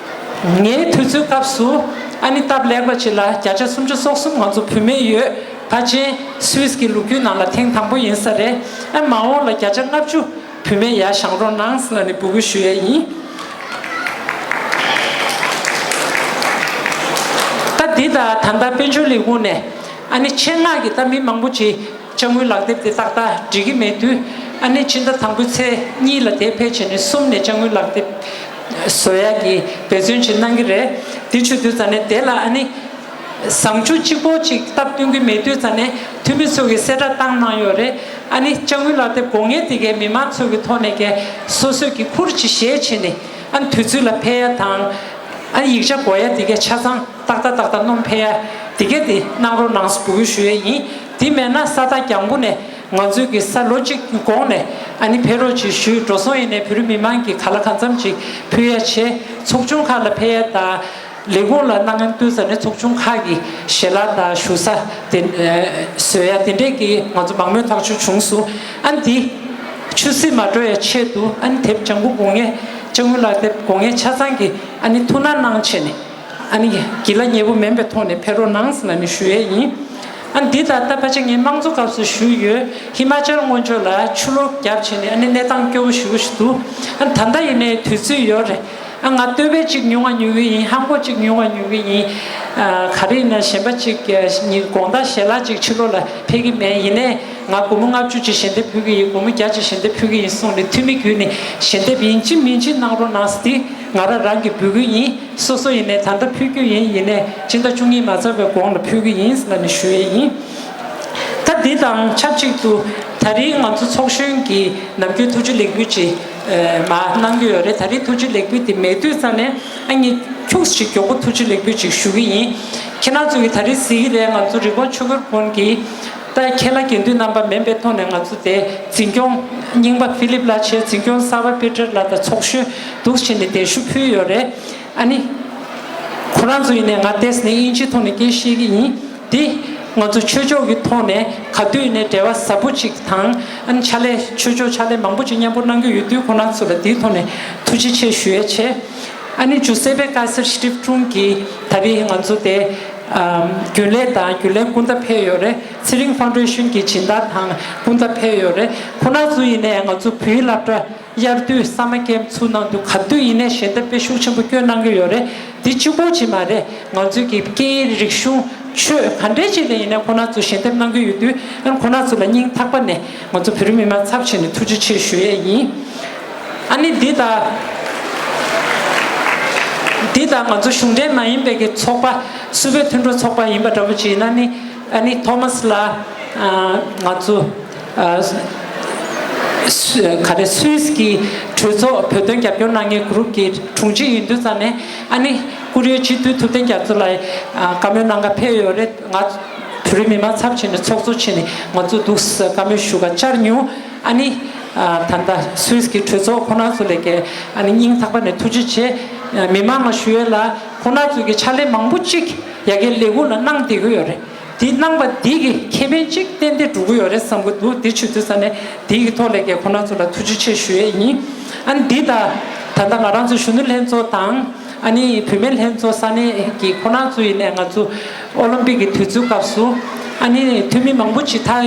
ངའི་དུས་ཚོད་སྐབས་སུ་ཨ་ནི་སྟབས་ལེགས་པ་ཅིག་ལ་བརྒྱ་ཆ་སུམ་ཅུ་སོ་གསུམ་ང་ཚོ་བུད་མེད་ཡོད། ཕལ་ཆེར་སུད་སི་གི་ལོ་རྒྱུས་ནང་ལ་ཐེངས་དང་པོ་ཡིན་ས་རེད། ཨ་མ་འོངས་ལ་བརྒྱ་ཆ་ལྔ་བཅུ་བུད་མེད་ཡར་བཞེངས་རོགས་གནང་ཟེར་ལབ་ནས་འབོད་སྐུལ་ཞུ་ཡས་ཡིན། ད་འདི་ད་ད་ལྟ་དཔལ་འབྱོར་ལས་ཁུངས་ནས་ཨ་ནི་ཆེད་མངགས་ཀྱི་ད་མི་མང་པོ་ཅིག་དཔྱ་དངུལ་ལག་དེབ་དེ་ཏག་ཏག་འགྲིག་གི་མེད་དུས་ཨ་ནི་ཕྱི་ཟླ་དང་པོའི་ཚེས་གཉིས་ལ་དེ་ཕལ་ཆེར་ནས་གསུམ་ནས་དཔྱ་དངུལ་ལག་དེབ་བཟོ་ཡ་གི་འབད་བརྩོན་ཅིག་གནང་གི་རེད། དེ་བྱེད་དུས་ཙ་ནས་དེ་ལ་ཨ་ནི། བཟང་ཕྱོགས་གཅིག་པོ་གཅིག་སྟབས་བསྟུན་གྱི་མེད་དུས་ཙ་ནས་འཐུས་མི་ཚོ་གིས་གསལ་བསྒྲགས་བཏང་གནང་ཡོད་རེད། ཨ་ནི་དཔྱ་དངུལ་ལག་དེབ་དགོས་ངེས་དེ་གའི་མི་མང་ཚོ་གི་ཐོག་ནས་ཀྱི་སོ་སོས་ཀྱི་ཁུར་ཅིག་བཞེས་བྱས་ནས་ཨ་ནི་དུས་ཚོད་ལ་ཕེབས་ཡ་དང་། ཨ་ནི་ཡིག་ཆ་དགོས་ཡ་དེ་གའི་ཆ་ཚང་ཏག་ཏག་ཏག་ཏག་སྣོན་ཕེབས་ཡ་དེ་གའི་དེ་གནང་རོགས་གནང་ཟེར་འབོད་སྐུལ་ཞུ་ཡས་ཡིན། དེ་མེད་ན་ས་ཐག་རྒྱང་པོ་ནས་ ང་ཚོའི་གི་ས་ལོ་གཅིག་གོང་ནས་ཨ་ནི་ཕེབས་རོགས་ཅིག་ཞུས། འགྲོ་སོང་ཡིན་ནའི་བོད་རིགས་མི་མང་གིས་ག་ལ་གང་འཚམ་ཅིག་ཕུལ་ཡ་བྱས། ཚོགས་ཆུང་ཁག་ལ་ཕེབས་ཡ་དང་། ལས་ཁུངས་ལ་གནང་མཁན་ལྟོས་ཙ་ནས་ཚོགས་ཆུང་ཁག་གི་ཞལ་ལག་དང་བཞུགས་ས་དེ་བཟོ་ཡ་དེ་འདྲས་ཀྱི་ང་ཚོ་མང་མོས་ཐག་གཅོད་བྱུང་སོང་། ཨ་ནི་འདི་ཆུད་ཟོས་མ་འགྲོ་ཡ་ཆེད་དུ་ཨ་ནི་དེབ་ལྗང་ཁུ་སྒོ་ལྔའི་ལྕགས་སྨྱུག་ལག་དེབ་སྒོ་ལྔའི་ཆ་ཚང་གི་ཨ་ནི་ཐུགས་སྣང་གནང་བྱས་ནས། ཨ་ནི་དགེ་ལགས་མཉེས་པོ་མིན་པའི་ཐོག་ནས་ཕེབས་རོགས་གནང་ཟེར་ནས་ཞུ་ཡས་ཡིན། ཨ་ནི་འདི་ད་ལྟ་ཕལ་ཆེར་ངས་དམངས་གཙོ་སྐབས་སུ་ཞུས་ཡོད། ཧི་མ་ཅལ་སྔོན་ཆད་ལ་ཆུ་ལོག་བརྒྱབ་བྱས་ནས་ཨ་ནི་གནས་སྟངས་སྐྱོ་བོ་ཞེ་པོ་ཞིག་འདུག་ཨ་ནི་ད་ལྟ་ཡིན་ནའི་དུས་ཚོད་ཡོད་རེད། ཨ་ང་སྟོད་པའི་གཅིག་ཉོ་བ་ཉོ་གི་ཡིན། ཧང་གོ་གཅིག་ཉོ་བ་ཉོ་གི་ཡིན། ཨ་ག་རེ་ཡིན་ན་གཞན་པ་གཅིག་ཉིན་དགོང་དག་ཞལ་ལག་གཅིག་ཕྱི་ལོགས་ལ་ཕེབས་ཀྱི་མེད། ཡིན་ནའི་ང་སྒོར་མོ་ལྔ་བཅུ་ཅིག་ཞལ་འདེབས་ཕུལ་གྱི་ཡིན། སྒོར་མོ་བརྒྱ་ཅིག་ཞལ་འདེབས་ཕུལ་གྱི་ཡིན་གསུངས་ནས་འཐུས་མི་བརྒྱུད་ནས་ཞལ་འདེབས་ཡིན་གཅིག་མིན་གཅིག་གནང་རོགས་གནང་ཟེར་དེ་ང་རང་རང་གིས་འབུལ་གྱི་ཡིན། སོ་སོ་ཡིན་ནའི་ད་ལྟ་ཕུལ་རྒྱུ་ཡིན། ཡིན་ནའི་སྤྱི་ཟླ་བཅུ་གཉིས་མ་ཚར་བའི་གོང་ལ་ཕུལ་གྱི་ཡིན་ཟེར་ནས་ཞུ་ཡས་ཡིན། ད་འདི་དང་ཆབས་ཅིག་ཏུ་ད་རིང་ང་ཚོ་ཚོགས་གཞོན་གྱི་ནམ་རྒྱུན་ཐུགས་རྗེ་ལེགས་འབུལ་ཅིག་ཨ་མར་གནང་གི་ཡོད་རེད། ད་རིང་ཐུགས་རྗེ་ལེགས་འབུལ་དེ་མེད་དུས་ཙང་ནས་ཨ་ནི་ཁྱུག་ཅིག་མགྱོགས་པོ་ཐུགས་རྗེ་ལེགས་འབུལ་ཅིག་ཞུ་གི་ཡིན། ཁྱེད་རང་ཚོ་གིས་ད་རིང་གཟིགས་ཀྱི་རེད། ང་ཚོ་རི་ཀོན་ཆོས་འཁོར་དཔོན་གྱིས་ད་ཁྱེད་ལ་དགེ་འདུན་རྣམ་པ་མིན་པའི་ཐོག་ནས་ང་ཚོ་དེ་འཛིན་སྐྱོང་རྙིང་པ་ཕི་ལིབ་ལགས་བྱས། འཛིན་སྐྱོང་གསར་པ་པི་ཏར་ལགས་དང་ཚོགས་གཞོན་འདུག་བྱས་ནས་གདན་ཞུ་ཕུལ་ཡོད་རེད། ཨ་ནི་ཁོ་རང་ཚོ་ཡིན་ནའི་ང་བལྟས་ནས་དབྱིན་ཇིའི་ཐོག་ནས་སྐད་བཤད་ཀྱི་ཡིན། འདི་ང་ཚོ་ཆོས་ཕྱོགས་ཀྱི་ཐོག་ནས་ག་དུས་ཡིན་ནའི་འབྲེལ་བ་ཟབ་པོ་ཅིག་དང་། ཨ་ནི་ཕྱག་ལས་ཆོས་ཕྱོགས་ཕྱག་ལས་མང་པོ་ཅིག་མཉམ་པོ་གནང་གི་ཡོད་དུས་ཁོ་རང་ཚོ་ལ་འདིའི་ཐོག་ནས་ཐུགས་རྗེ་ཆེ་ཞུ་ཡས་བྱས། ཨ་ནི་ཇུ་སེ་པེ་ཀ་སེར་སི་ཊིབ་ཀྲུང་གིས་ད་རེས་ང་ཚོ་དེ་ཨམ་རྒྱུན་ལས་དང་རྒྱུན་ལས་སྐུ་ཟླ་ཕེབས་ཡོད་རེད། ཚེ་རིང་ཕའུན་ཌེ་ཤན་གྱི་སྦྱིན་བདག་དང་སྐུ་ཟླ་ཕེབས་ཡོད་རེད། ཁོ་རང་ཚོ་ཡིན་ནའི་ང་ཚོ་བོད་ཡིག་སློབ་གྲྭ་དབྱར་དུས་སམ་མར་ཀེམ་ཚུགས་གནང་དུས་ག་དུས་ཡིན་ནའི་ཞལ་འདེབས་དཔེ་ཤུགས་ཆེན་པོ་བསྐྱོན་གནང་གི་ཡོད་རེད། འདི་གཅིག་པོ་ཅིག་མ་རེད། ང་ཚོའི་གི་སྐད་ཡིག་རིག་གཞུང་ཆོས་ག་འདྲས་ཅིག་ལ་ཡིན་ནའི་ཁོ་རང་ཚོ་ཞལ་འདེབས་གནང་གི་ཡོད་དུས་ཨ་ཁོ་རང་ཚོ་ལ་སྙིང་ཐག་པ་ནས་ང་ཚོ་བོད་རིགས་མི་མང་ཚབ་བྱས་ནས་ཐུགས་རྗེ་ཆེ་ཞུ་ཡས་ཡིན། ཨ་ནི་འདི་དང་འདི་དང་ང་ཚོ་གཞུང་འབྲེལ་མ་ཡིན་པའི་གི་ཚོགས་པ་སུད་བོད་མཐུན་གྲོགས་ཚོགས་པ་ཡིན་པ་འདྲ་པོ་ཅིག་ཡིན་ན་ནི། ཨ་ནི་ཐོ་མཱས་ལགས་ང་ཚོ་ཨ་སུ་ག་རེ་སུད་སི་གི་གྲོས་ཚོགས་བོད་དོན་རྒྱབ་སྐྱོར་གནང་མཁན་གུ་རུབ་ཀྱི་དྲུང་ཆེ་ཡིན་དུས་ཙང་ནས། ཨ་ནི་བཀུར་འོས་སྤྱི་འཐུས་ཐུབ་བསྟན་རྒྱ་མཚོ་ལགས་ཨ་བཀའ་མོལ་གནང་ག་ཕེབས་ཡོད་རེད། ང་བོད་རིགས་མི་མང་ཚབ་བྱས་ནས་ཚོགས་གཙོ་བྱས་ནས་ང་ཚོ་འདུག་སེ་བཀའ་མོལ་ཞུ་ག་བཅར་མྱོང་། ཨ་ནི་ཨ་ད་ལྟ་སུད་སི་གི་གྲོས་ཚོགས་ཁོ་རང་ཚོ་ལ་གི་ཨ་ནི་སྙིང་ཐག་པ་ནས་ཐུགས་རྗེ་ཆེ། མི་མང་ལ་ཞུ་ཡས་ལ་ཁོ་རང་ཚོ་གི་ཕྱག་ལས་མང་པོ་ཅིག་ཡ་གི་ལས་ཁུངས་ལ་གནང་བསྡད་ཀྱི་ཡོད་རེད། དེ་གནང་པ་དེ་གི་ཁེ་ཕན་ཅིག་ཏན་ཏན་འགྲོ་གི་ཡོད་རེད་བསམ་གྱི་འདུག་དེ་བྱེད་དུས་ཙང་ནས་དེ་གི་ཐོག་ལ་གི་ཁོ་རང་ཚོ་ལ་ཐུགས་རྗེ་ཆེ་ཞུ་ཡས་ཡིན། ཨ་ནི་འདི་ད་ད་ལྟ་ང་རང་ཚོ་གཞོན་ནུ་ལྷན་ཚོགས་དང་ཨ་ནི་བུད་མེད་ལྷན་ཚོགས་ས་གནས་ཀྱི་ཁོ་རང་ཚོ་ཡིན་ནའི་ང་ཚོ་ཨོ་ལིམ་པིག་གི་དུས་ཚོད་སྐབས་སུ་ཨ་ནི་འཐུས་མི་མང་པོ་ཅིག་ད་ཨ་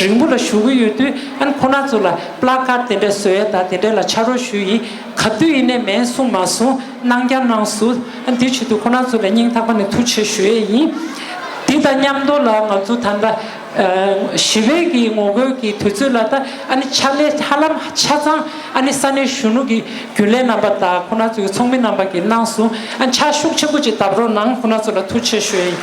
རིང་པོ་ལ་བཞུགས་ཀྱི་ཡོད་དུས་ཨ་ནི་ཁོ་རང་ཚོ་ལ་པི་ལ་ཀར་དེ་འདྲ་བཟོ་ཡས་དང་དེ་འདྲ་ལ་ཕྱག་རོགས་ཞུས་ཡིན། ག་དུས་ཡིན་ནའི་མེད་གསུང་མ་གསུང་། གནང་རྐྱང་གནང་སོང་། ཨ་འདི་ཆེད་དུ་ཁོ་རང་ཚོ་ལ་སྙིང་ཐག་པ་ནས་ཐུགས་རྗེ་ཆེ་ཞུ་ཡས་ཡིན། འདི་དང་མཉམ་དུ་ལ་ང་ཚོ་ད་ལྟ་ཨ་ཞི་བའི་གི་ངོ་རྒོལ་གྱི་དུས་ཚོད་ལ་ད་ཨ་ནི་ཕྱག་ལས་ཧ་ལམ་ཆ་ཚང་ཨ་ནི་ས་གནས་གཞོན་ནུ་གི་རྒྱུན་ལས་རྣམ་པ་དང་ཁོ་རང་ཚོ་གི་ཚོགས་མི་རྣམ་པ་གིས་གནང་སོང་། ཨ་ཕྱག་ཤུགས་ཆེན་པོ་ཅིག་བརྡབ་རོགས་གནང་། ཁོ་རང་ཚོ་ལ་ཐུགས་རྗེ་ཆེ་ཞུ་ཡས་ཡིན།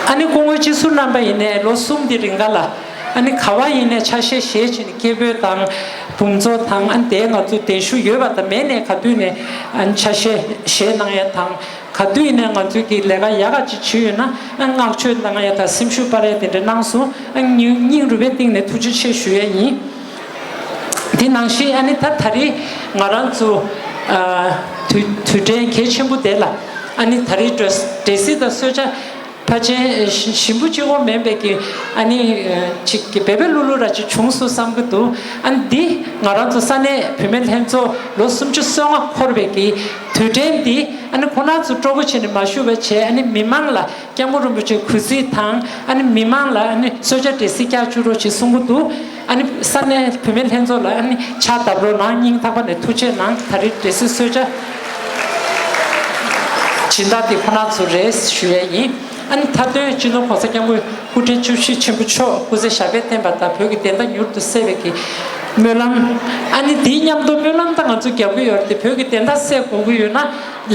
ཨ་ནི་སྐུ་ངོ་སྤྱི་ཟུར་རྣམ་པ་ཡིན་ནའི་ལོ་གསུམ་དེ་རིང་ག་ལ། ཨ་ནི་ག་བ་ཡིན་ནའི་ཆ་ཤས་བཞེས་བྱས་ནས་སྐད་འབོད་དང་འབུམ་ཚོགས་དང་ཨ་ནི་དེ་ང་ཚོ་གདན་ཞུ་ཡོད་པ་དང་མེད་ནའི་ག་དུས་ནས་ཨ་ནི་ཆ་ཤས་བཞེས་གནང་ཡ་དང་ག་དུས་ནས་ང་ཚོའི་གི་ལས་ཀ་ཡག་ག་ཅིག་བྱུང་ཡོད་ན་ཨ་ནི་བསྔགས་བརྗོད་གནང་ཡ་དང་སེམས་ཤུགས་སྤར་ཡ་དེ་འདྲ་གནང་སོང་། ཨ་ནི་སྙིང་རུས་པའི་གཏིང་ནས་ཐུགས་རྗེ་ཆེ་ཞུ་ཡ་ཡིན། དེ་ནང་བཞིན་ཨ་ནི་ད་ད་རེས་ང་རང་ཚོ་ཨ་དུས་དུས་དྲན་གལ་ཆེན་པོ་དེ་ལ་ཨ་ནི་ད་རེས་གྲོས་གྲོས་གཟིགས་དང་གསོལ་ཇ་ཕལ་ཆེར་ཞིམ་པོ་གཅིག་པོ་མིན་པའི་གི་ཨ་ནི་ཅིག་གི་བེ་བེ་ལུ་ལུ་ར་ཅིག་བྱུང་སོང་བསམ་གི་འདུག་ཨ་ནི་འདི་ང་རང་ཚོ་ས་གནས་བུད་མེད་ལྷན་ཚོགས་ལོ་སུམ་ཅུ་སོ་ལྔ་འཁོར་བའི་གི་དུས་དྲན་འདི་ཨ་ནི་ཁོ་རང་ཚོ་སྤྲོ་པོ་བྱས་ནས་མ་བཞུགས་པ་བྱས། ཨ་ནི་མི་མང་ལ་སྐྱབས་མགོན་རིན་པོ་ཆེ་གུས་བརྩི་དང་ཨ་ནི་མི་མང་ལ་ཨ་ནི་གསོལ་ཇ་འབྲས་སིལ་རྒྱག་བཅུག་རོགས་ཞེས་གསུང་གི་འདུག་ཨ་ནི་ས་གནས་བུད་མེད་ལྷན་ཚོགས་ལ་ཨ་ནི་ཕྱག་བརྡབ་རོགས་གནང་། སྙིང་ཐག་པ་ནས་ཐུགས་རྗེ་གནང་། ད་རེས་འབྲས་སིལ་གསོལ་ཇ་སྦྱིན་བདག་དེ་ཁོ་རང་ཚོ་རེད་ཞུ་ཡས་ཡིན། ཨ་ནི་མཐའ་དོན་སྤྱི་ནོར་༸གོང་ས་༸སྐྱབས་མགོན་སྐུ་ཕྲེང་བཅུ་བཞི་ཆེན་པོ་མཆོག་སྐུ་ཚེ་ཞབས་པད་བརྟན་པ་དང་བོད་ཀྱི་བདེན་མཐའ་མྱུར་དུ་གསལ་བའི་གི་སྨོན་ལམ། ཨ་ནི་དེའི་མཉམ་དུ་སྨོན་ལམ་ད་ང་ཚོ་རྒྱབ་ཀྱི་ཡོད་རེད་དེ། བོད་ཀྱི་བདེན་མཐའ་གསལ་དགོས་ཀྱི་ཡོད་ན་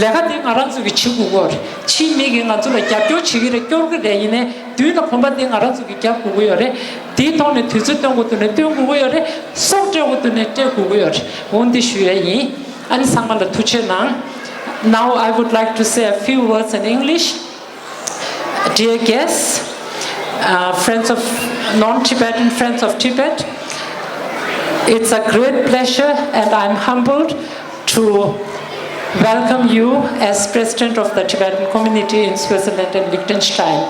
ལས་ཀ་དེ་ང་རང་ཚོ་གིས་བྱེད་དགོས་ཀྱི་ཡོད་རེད། ཕྱིའི་མི་གིས་ང་ཚོ་ལ་རྒྱབ་སྐྱོར་བྱེད་ཀྱི་རེད། སྐྱོར་གྱི་རེད། ཡིན་ནའི་མདུན་ལ་གོམ་པ་དེ་ང་རང་ཚོ་གིས་རྒྱབ་དགོས་ཀྱི་ཡོད་རེད། དེའི་ཐོག་ནས་དུས་ཚོད་སྟོན་དགོས་དུས་ནས་སྟོན་དགོས་ཀྱི་ཡོད་རེད། སྲོག་སྤྲད་དགོས་དུས་ནས་སྤྲད་དགོས་ཀྱི་ཡོད་རེད། འོ་འདི་ཞུ་ཡས་ཡིན། ཨ་ནི་ཚང་མ་ལ་ཐུགས་རྗེ་གནང་། Now I would like to say a few words in English. Dear guests, uh, friends of non-Tibetan, friends of Tibet, it's a great pleasure and I'm humbled to welcome you as President of the Tibetan Community in Switzerland and Liechtenstein.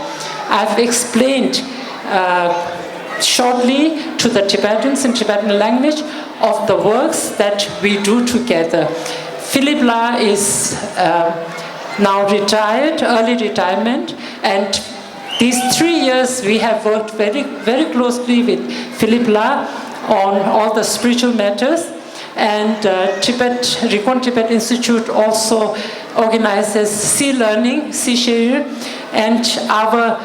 I've explained uh, shortly to the Tibetans in Tibetan language of the works that we do together. Philip La is uh, now retired, early retirement, and these three years we have worked very, very closely with Philip La on all the spiritual matters. And uh, Tibet, Recon Tibet Institute also organizes Sea Learning, Sea Share, and our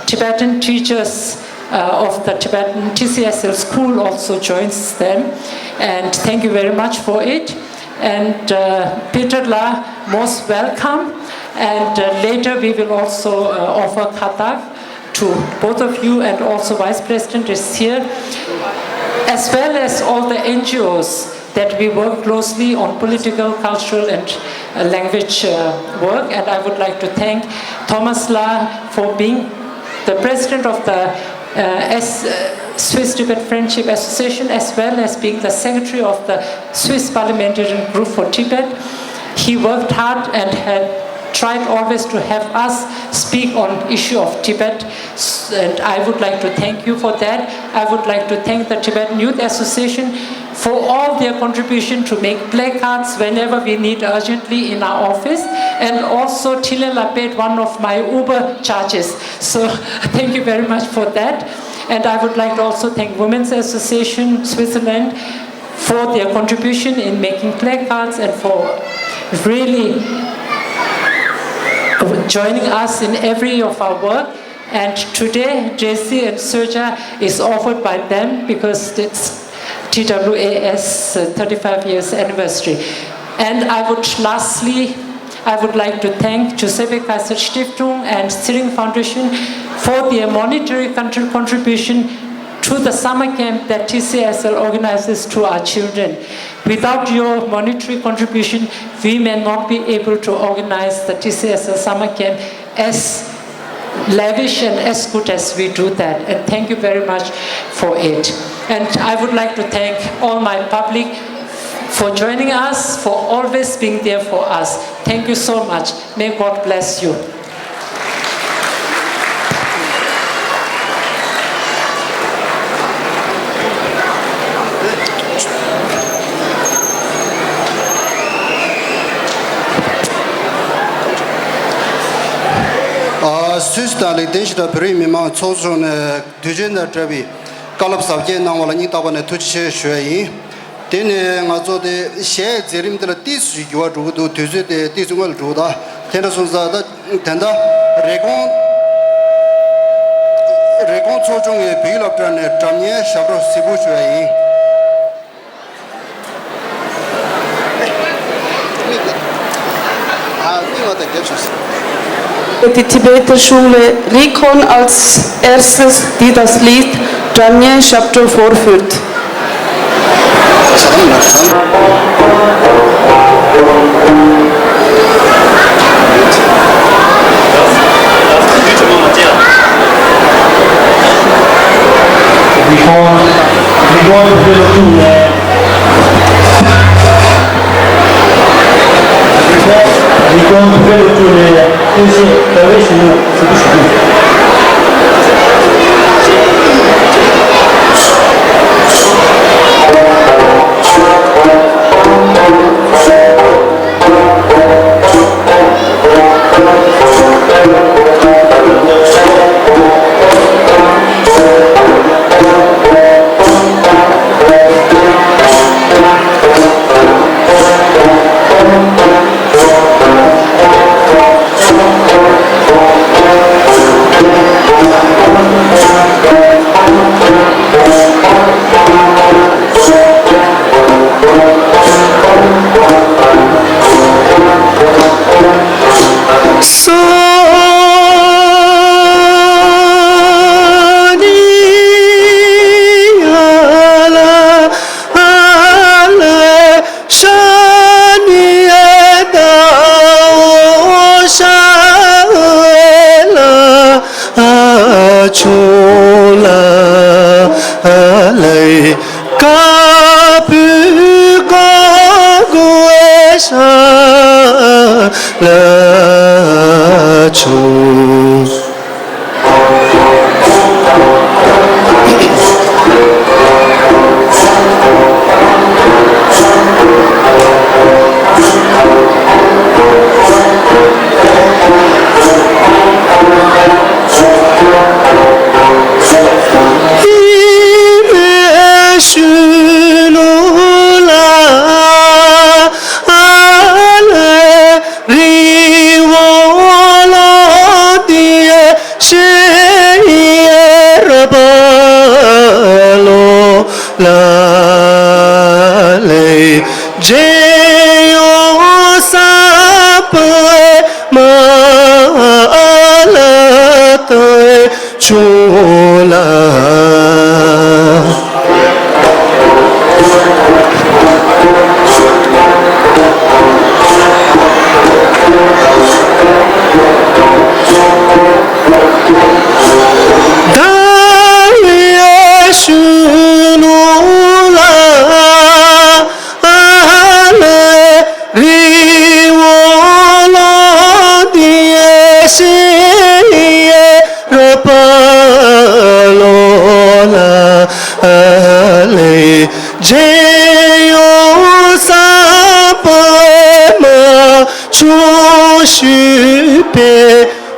Tibetan teachers uh, of the Tibetan T C S L school also joins them. And thank you very much for it. And uh, Peter La, most welcome. And uh, later we will also uh, offer Khatak to both of you, and also Vice President is here, as well as all the N G Os that we work closely on political, cultural, and uh, language uh, work. And I would like to thank Thomas La for being the president of the uh, S, uh, Swiss Tibet Friendship Association, as well as being the secretary of the Swiss Parliamentarian Group for Tibet. He worked hard and had tried always to have us speak on issue of Tibet, and I would like to thank you for that. I would like to thank the Tibetan Youth Association for all their contribution to make placards whenever we need urgently in our office, and also Thile La paid one of my Uber charges. So thank you very much for that. And I would like to also thank Women's Association Switzerland for their contribution in making placards and for really joining us in every of our work. And today, Jesse and Serja is offered by them because it's T W A S uh, thirty-five years anniversary. And I would lastly, I would like to thank Giuseppe Kaiser Stiftung and Tsiring Foundation for their monetary contribution to the summer camp that T C S L organizes to our children. Without your monetary contribution, we may not be able to organize the T C S L summer camp as lavish and as good as we do that. And thank you very much for it. And I would like to thank all my public for joining us, for always being there for us. Thank you so much. May God bless you. ཨ། སུད་སི་དང་ལིག་ཏེན་ཤི་ཏན་བོད་རིགས་མི་མང་ཚོགས་ཆུང་ནས་དུས་ཆེན་དང་འབྲེལ་བའི་བཀའ་སློབ་ཟབ་རྒྱས་གནང་བ་ལ་སྙིང་ཐག་པ་ནས་ཐུགས་རྗེ་ཆེ་ཞུ་ཡ་ཡིན། དེ་ནས་ང་ཚོ་དེ་གཞས་མཛད་རིམ་དེ་ལ་ཏིས་ཞིག་འགྱུར་བ་འགྲོ་གི་འདུག་དུས་ཚོད་དེ་ཏིས་སྔོན་ལ་འགྲོ་གི་ད་དེ་འདྲ་སོང་ཙང་ད་དེ་འདྲ་རེབ་གོང་རེབ་གོང་ཚོགས་ཆུང་གི་བོད་ཡིག་སློབ་གྲྭ་ནས་སྒྲ་སྙན་ཞབས་བྲོ་གཟིགས་འབུལ་ཞུ་ཡ་ཡིན། Die Tibeter Schule Recon als erstes, die das Lied Dramnyen Shabdo vorführt.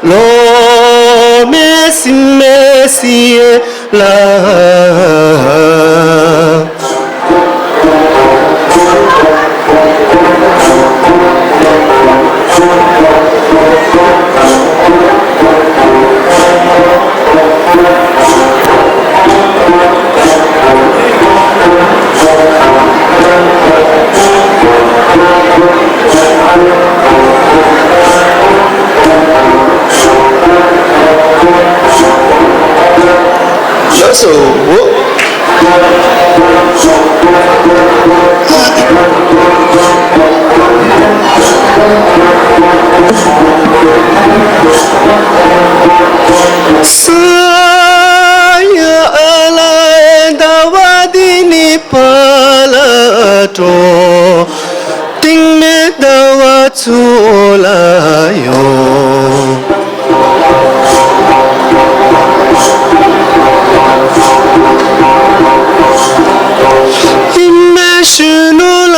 Lo me si me si la. ལགས་སོ། ས་ཡ་ཨ་ལ་ཟླ་བ་འདི་ནི་ཕར་ལ་འགྲོ། སྟིང་མའི་ཟླ་བ་ཚུར་ལ་ཡོང་། ཨིན་མའི་གཞོན་ནུ་ལ་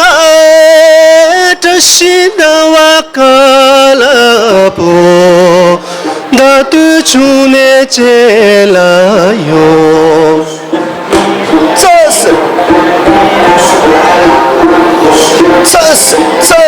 བཀྲ་ཤིས་ཟླ་བ་དཀར་ལ་བབས། ཟླ་སྟོད་ཆུང་ནས་བྱེ་ལ་ཡོང་། ཚ་སེ། ཚ་སེ། ཚ་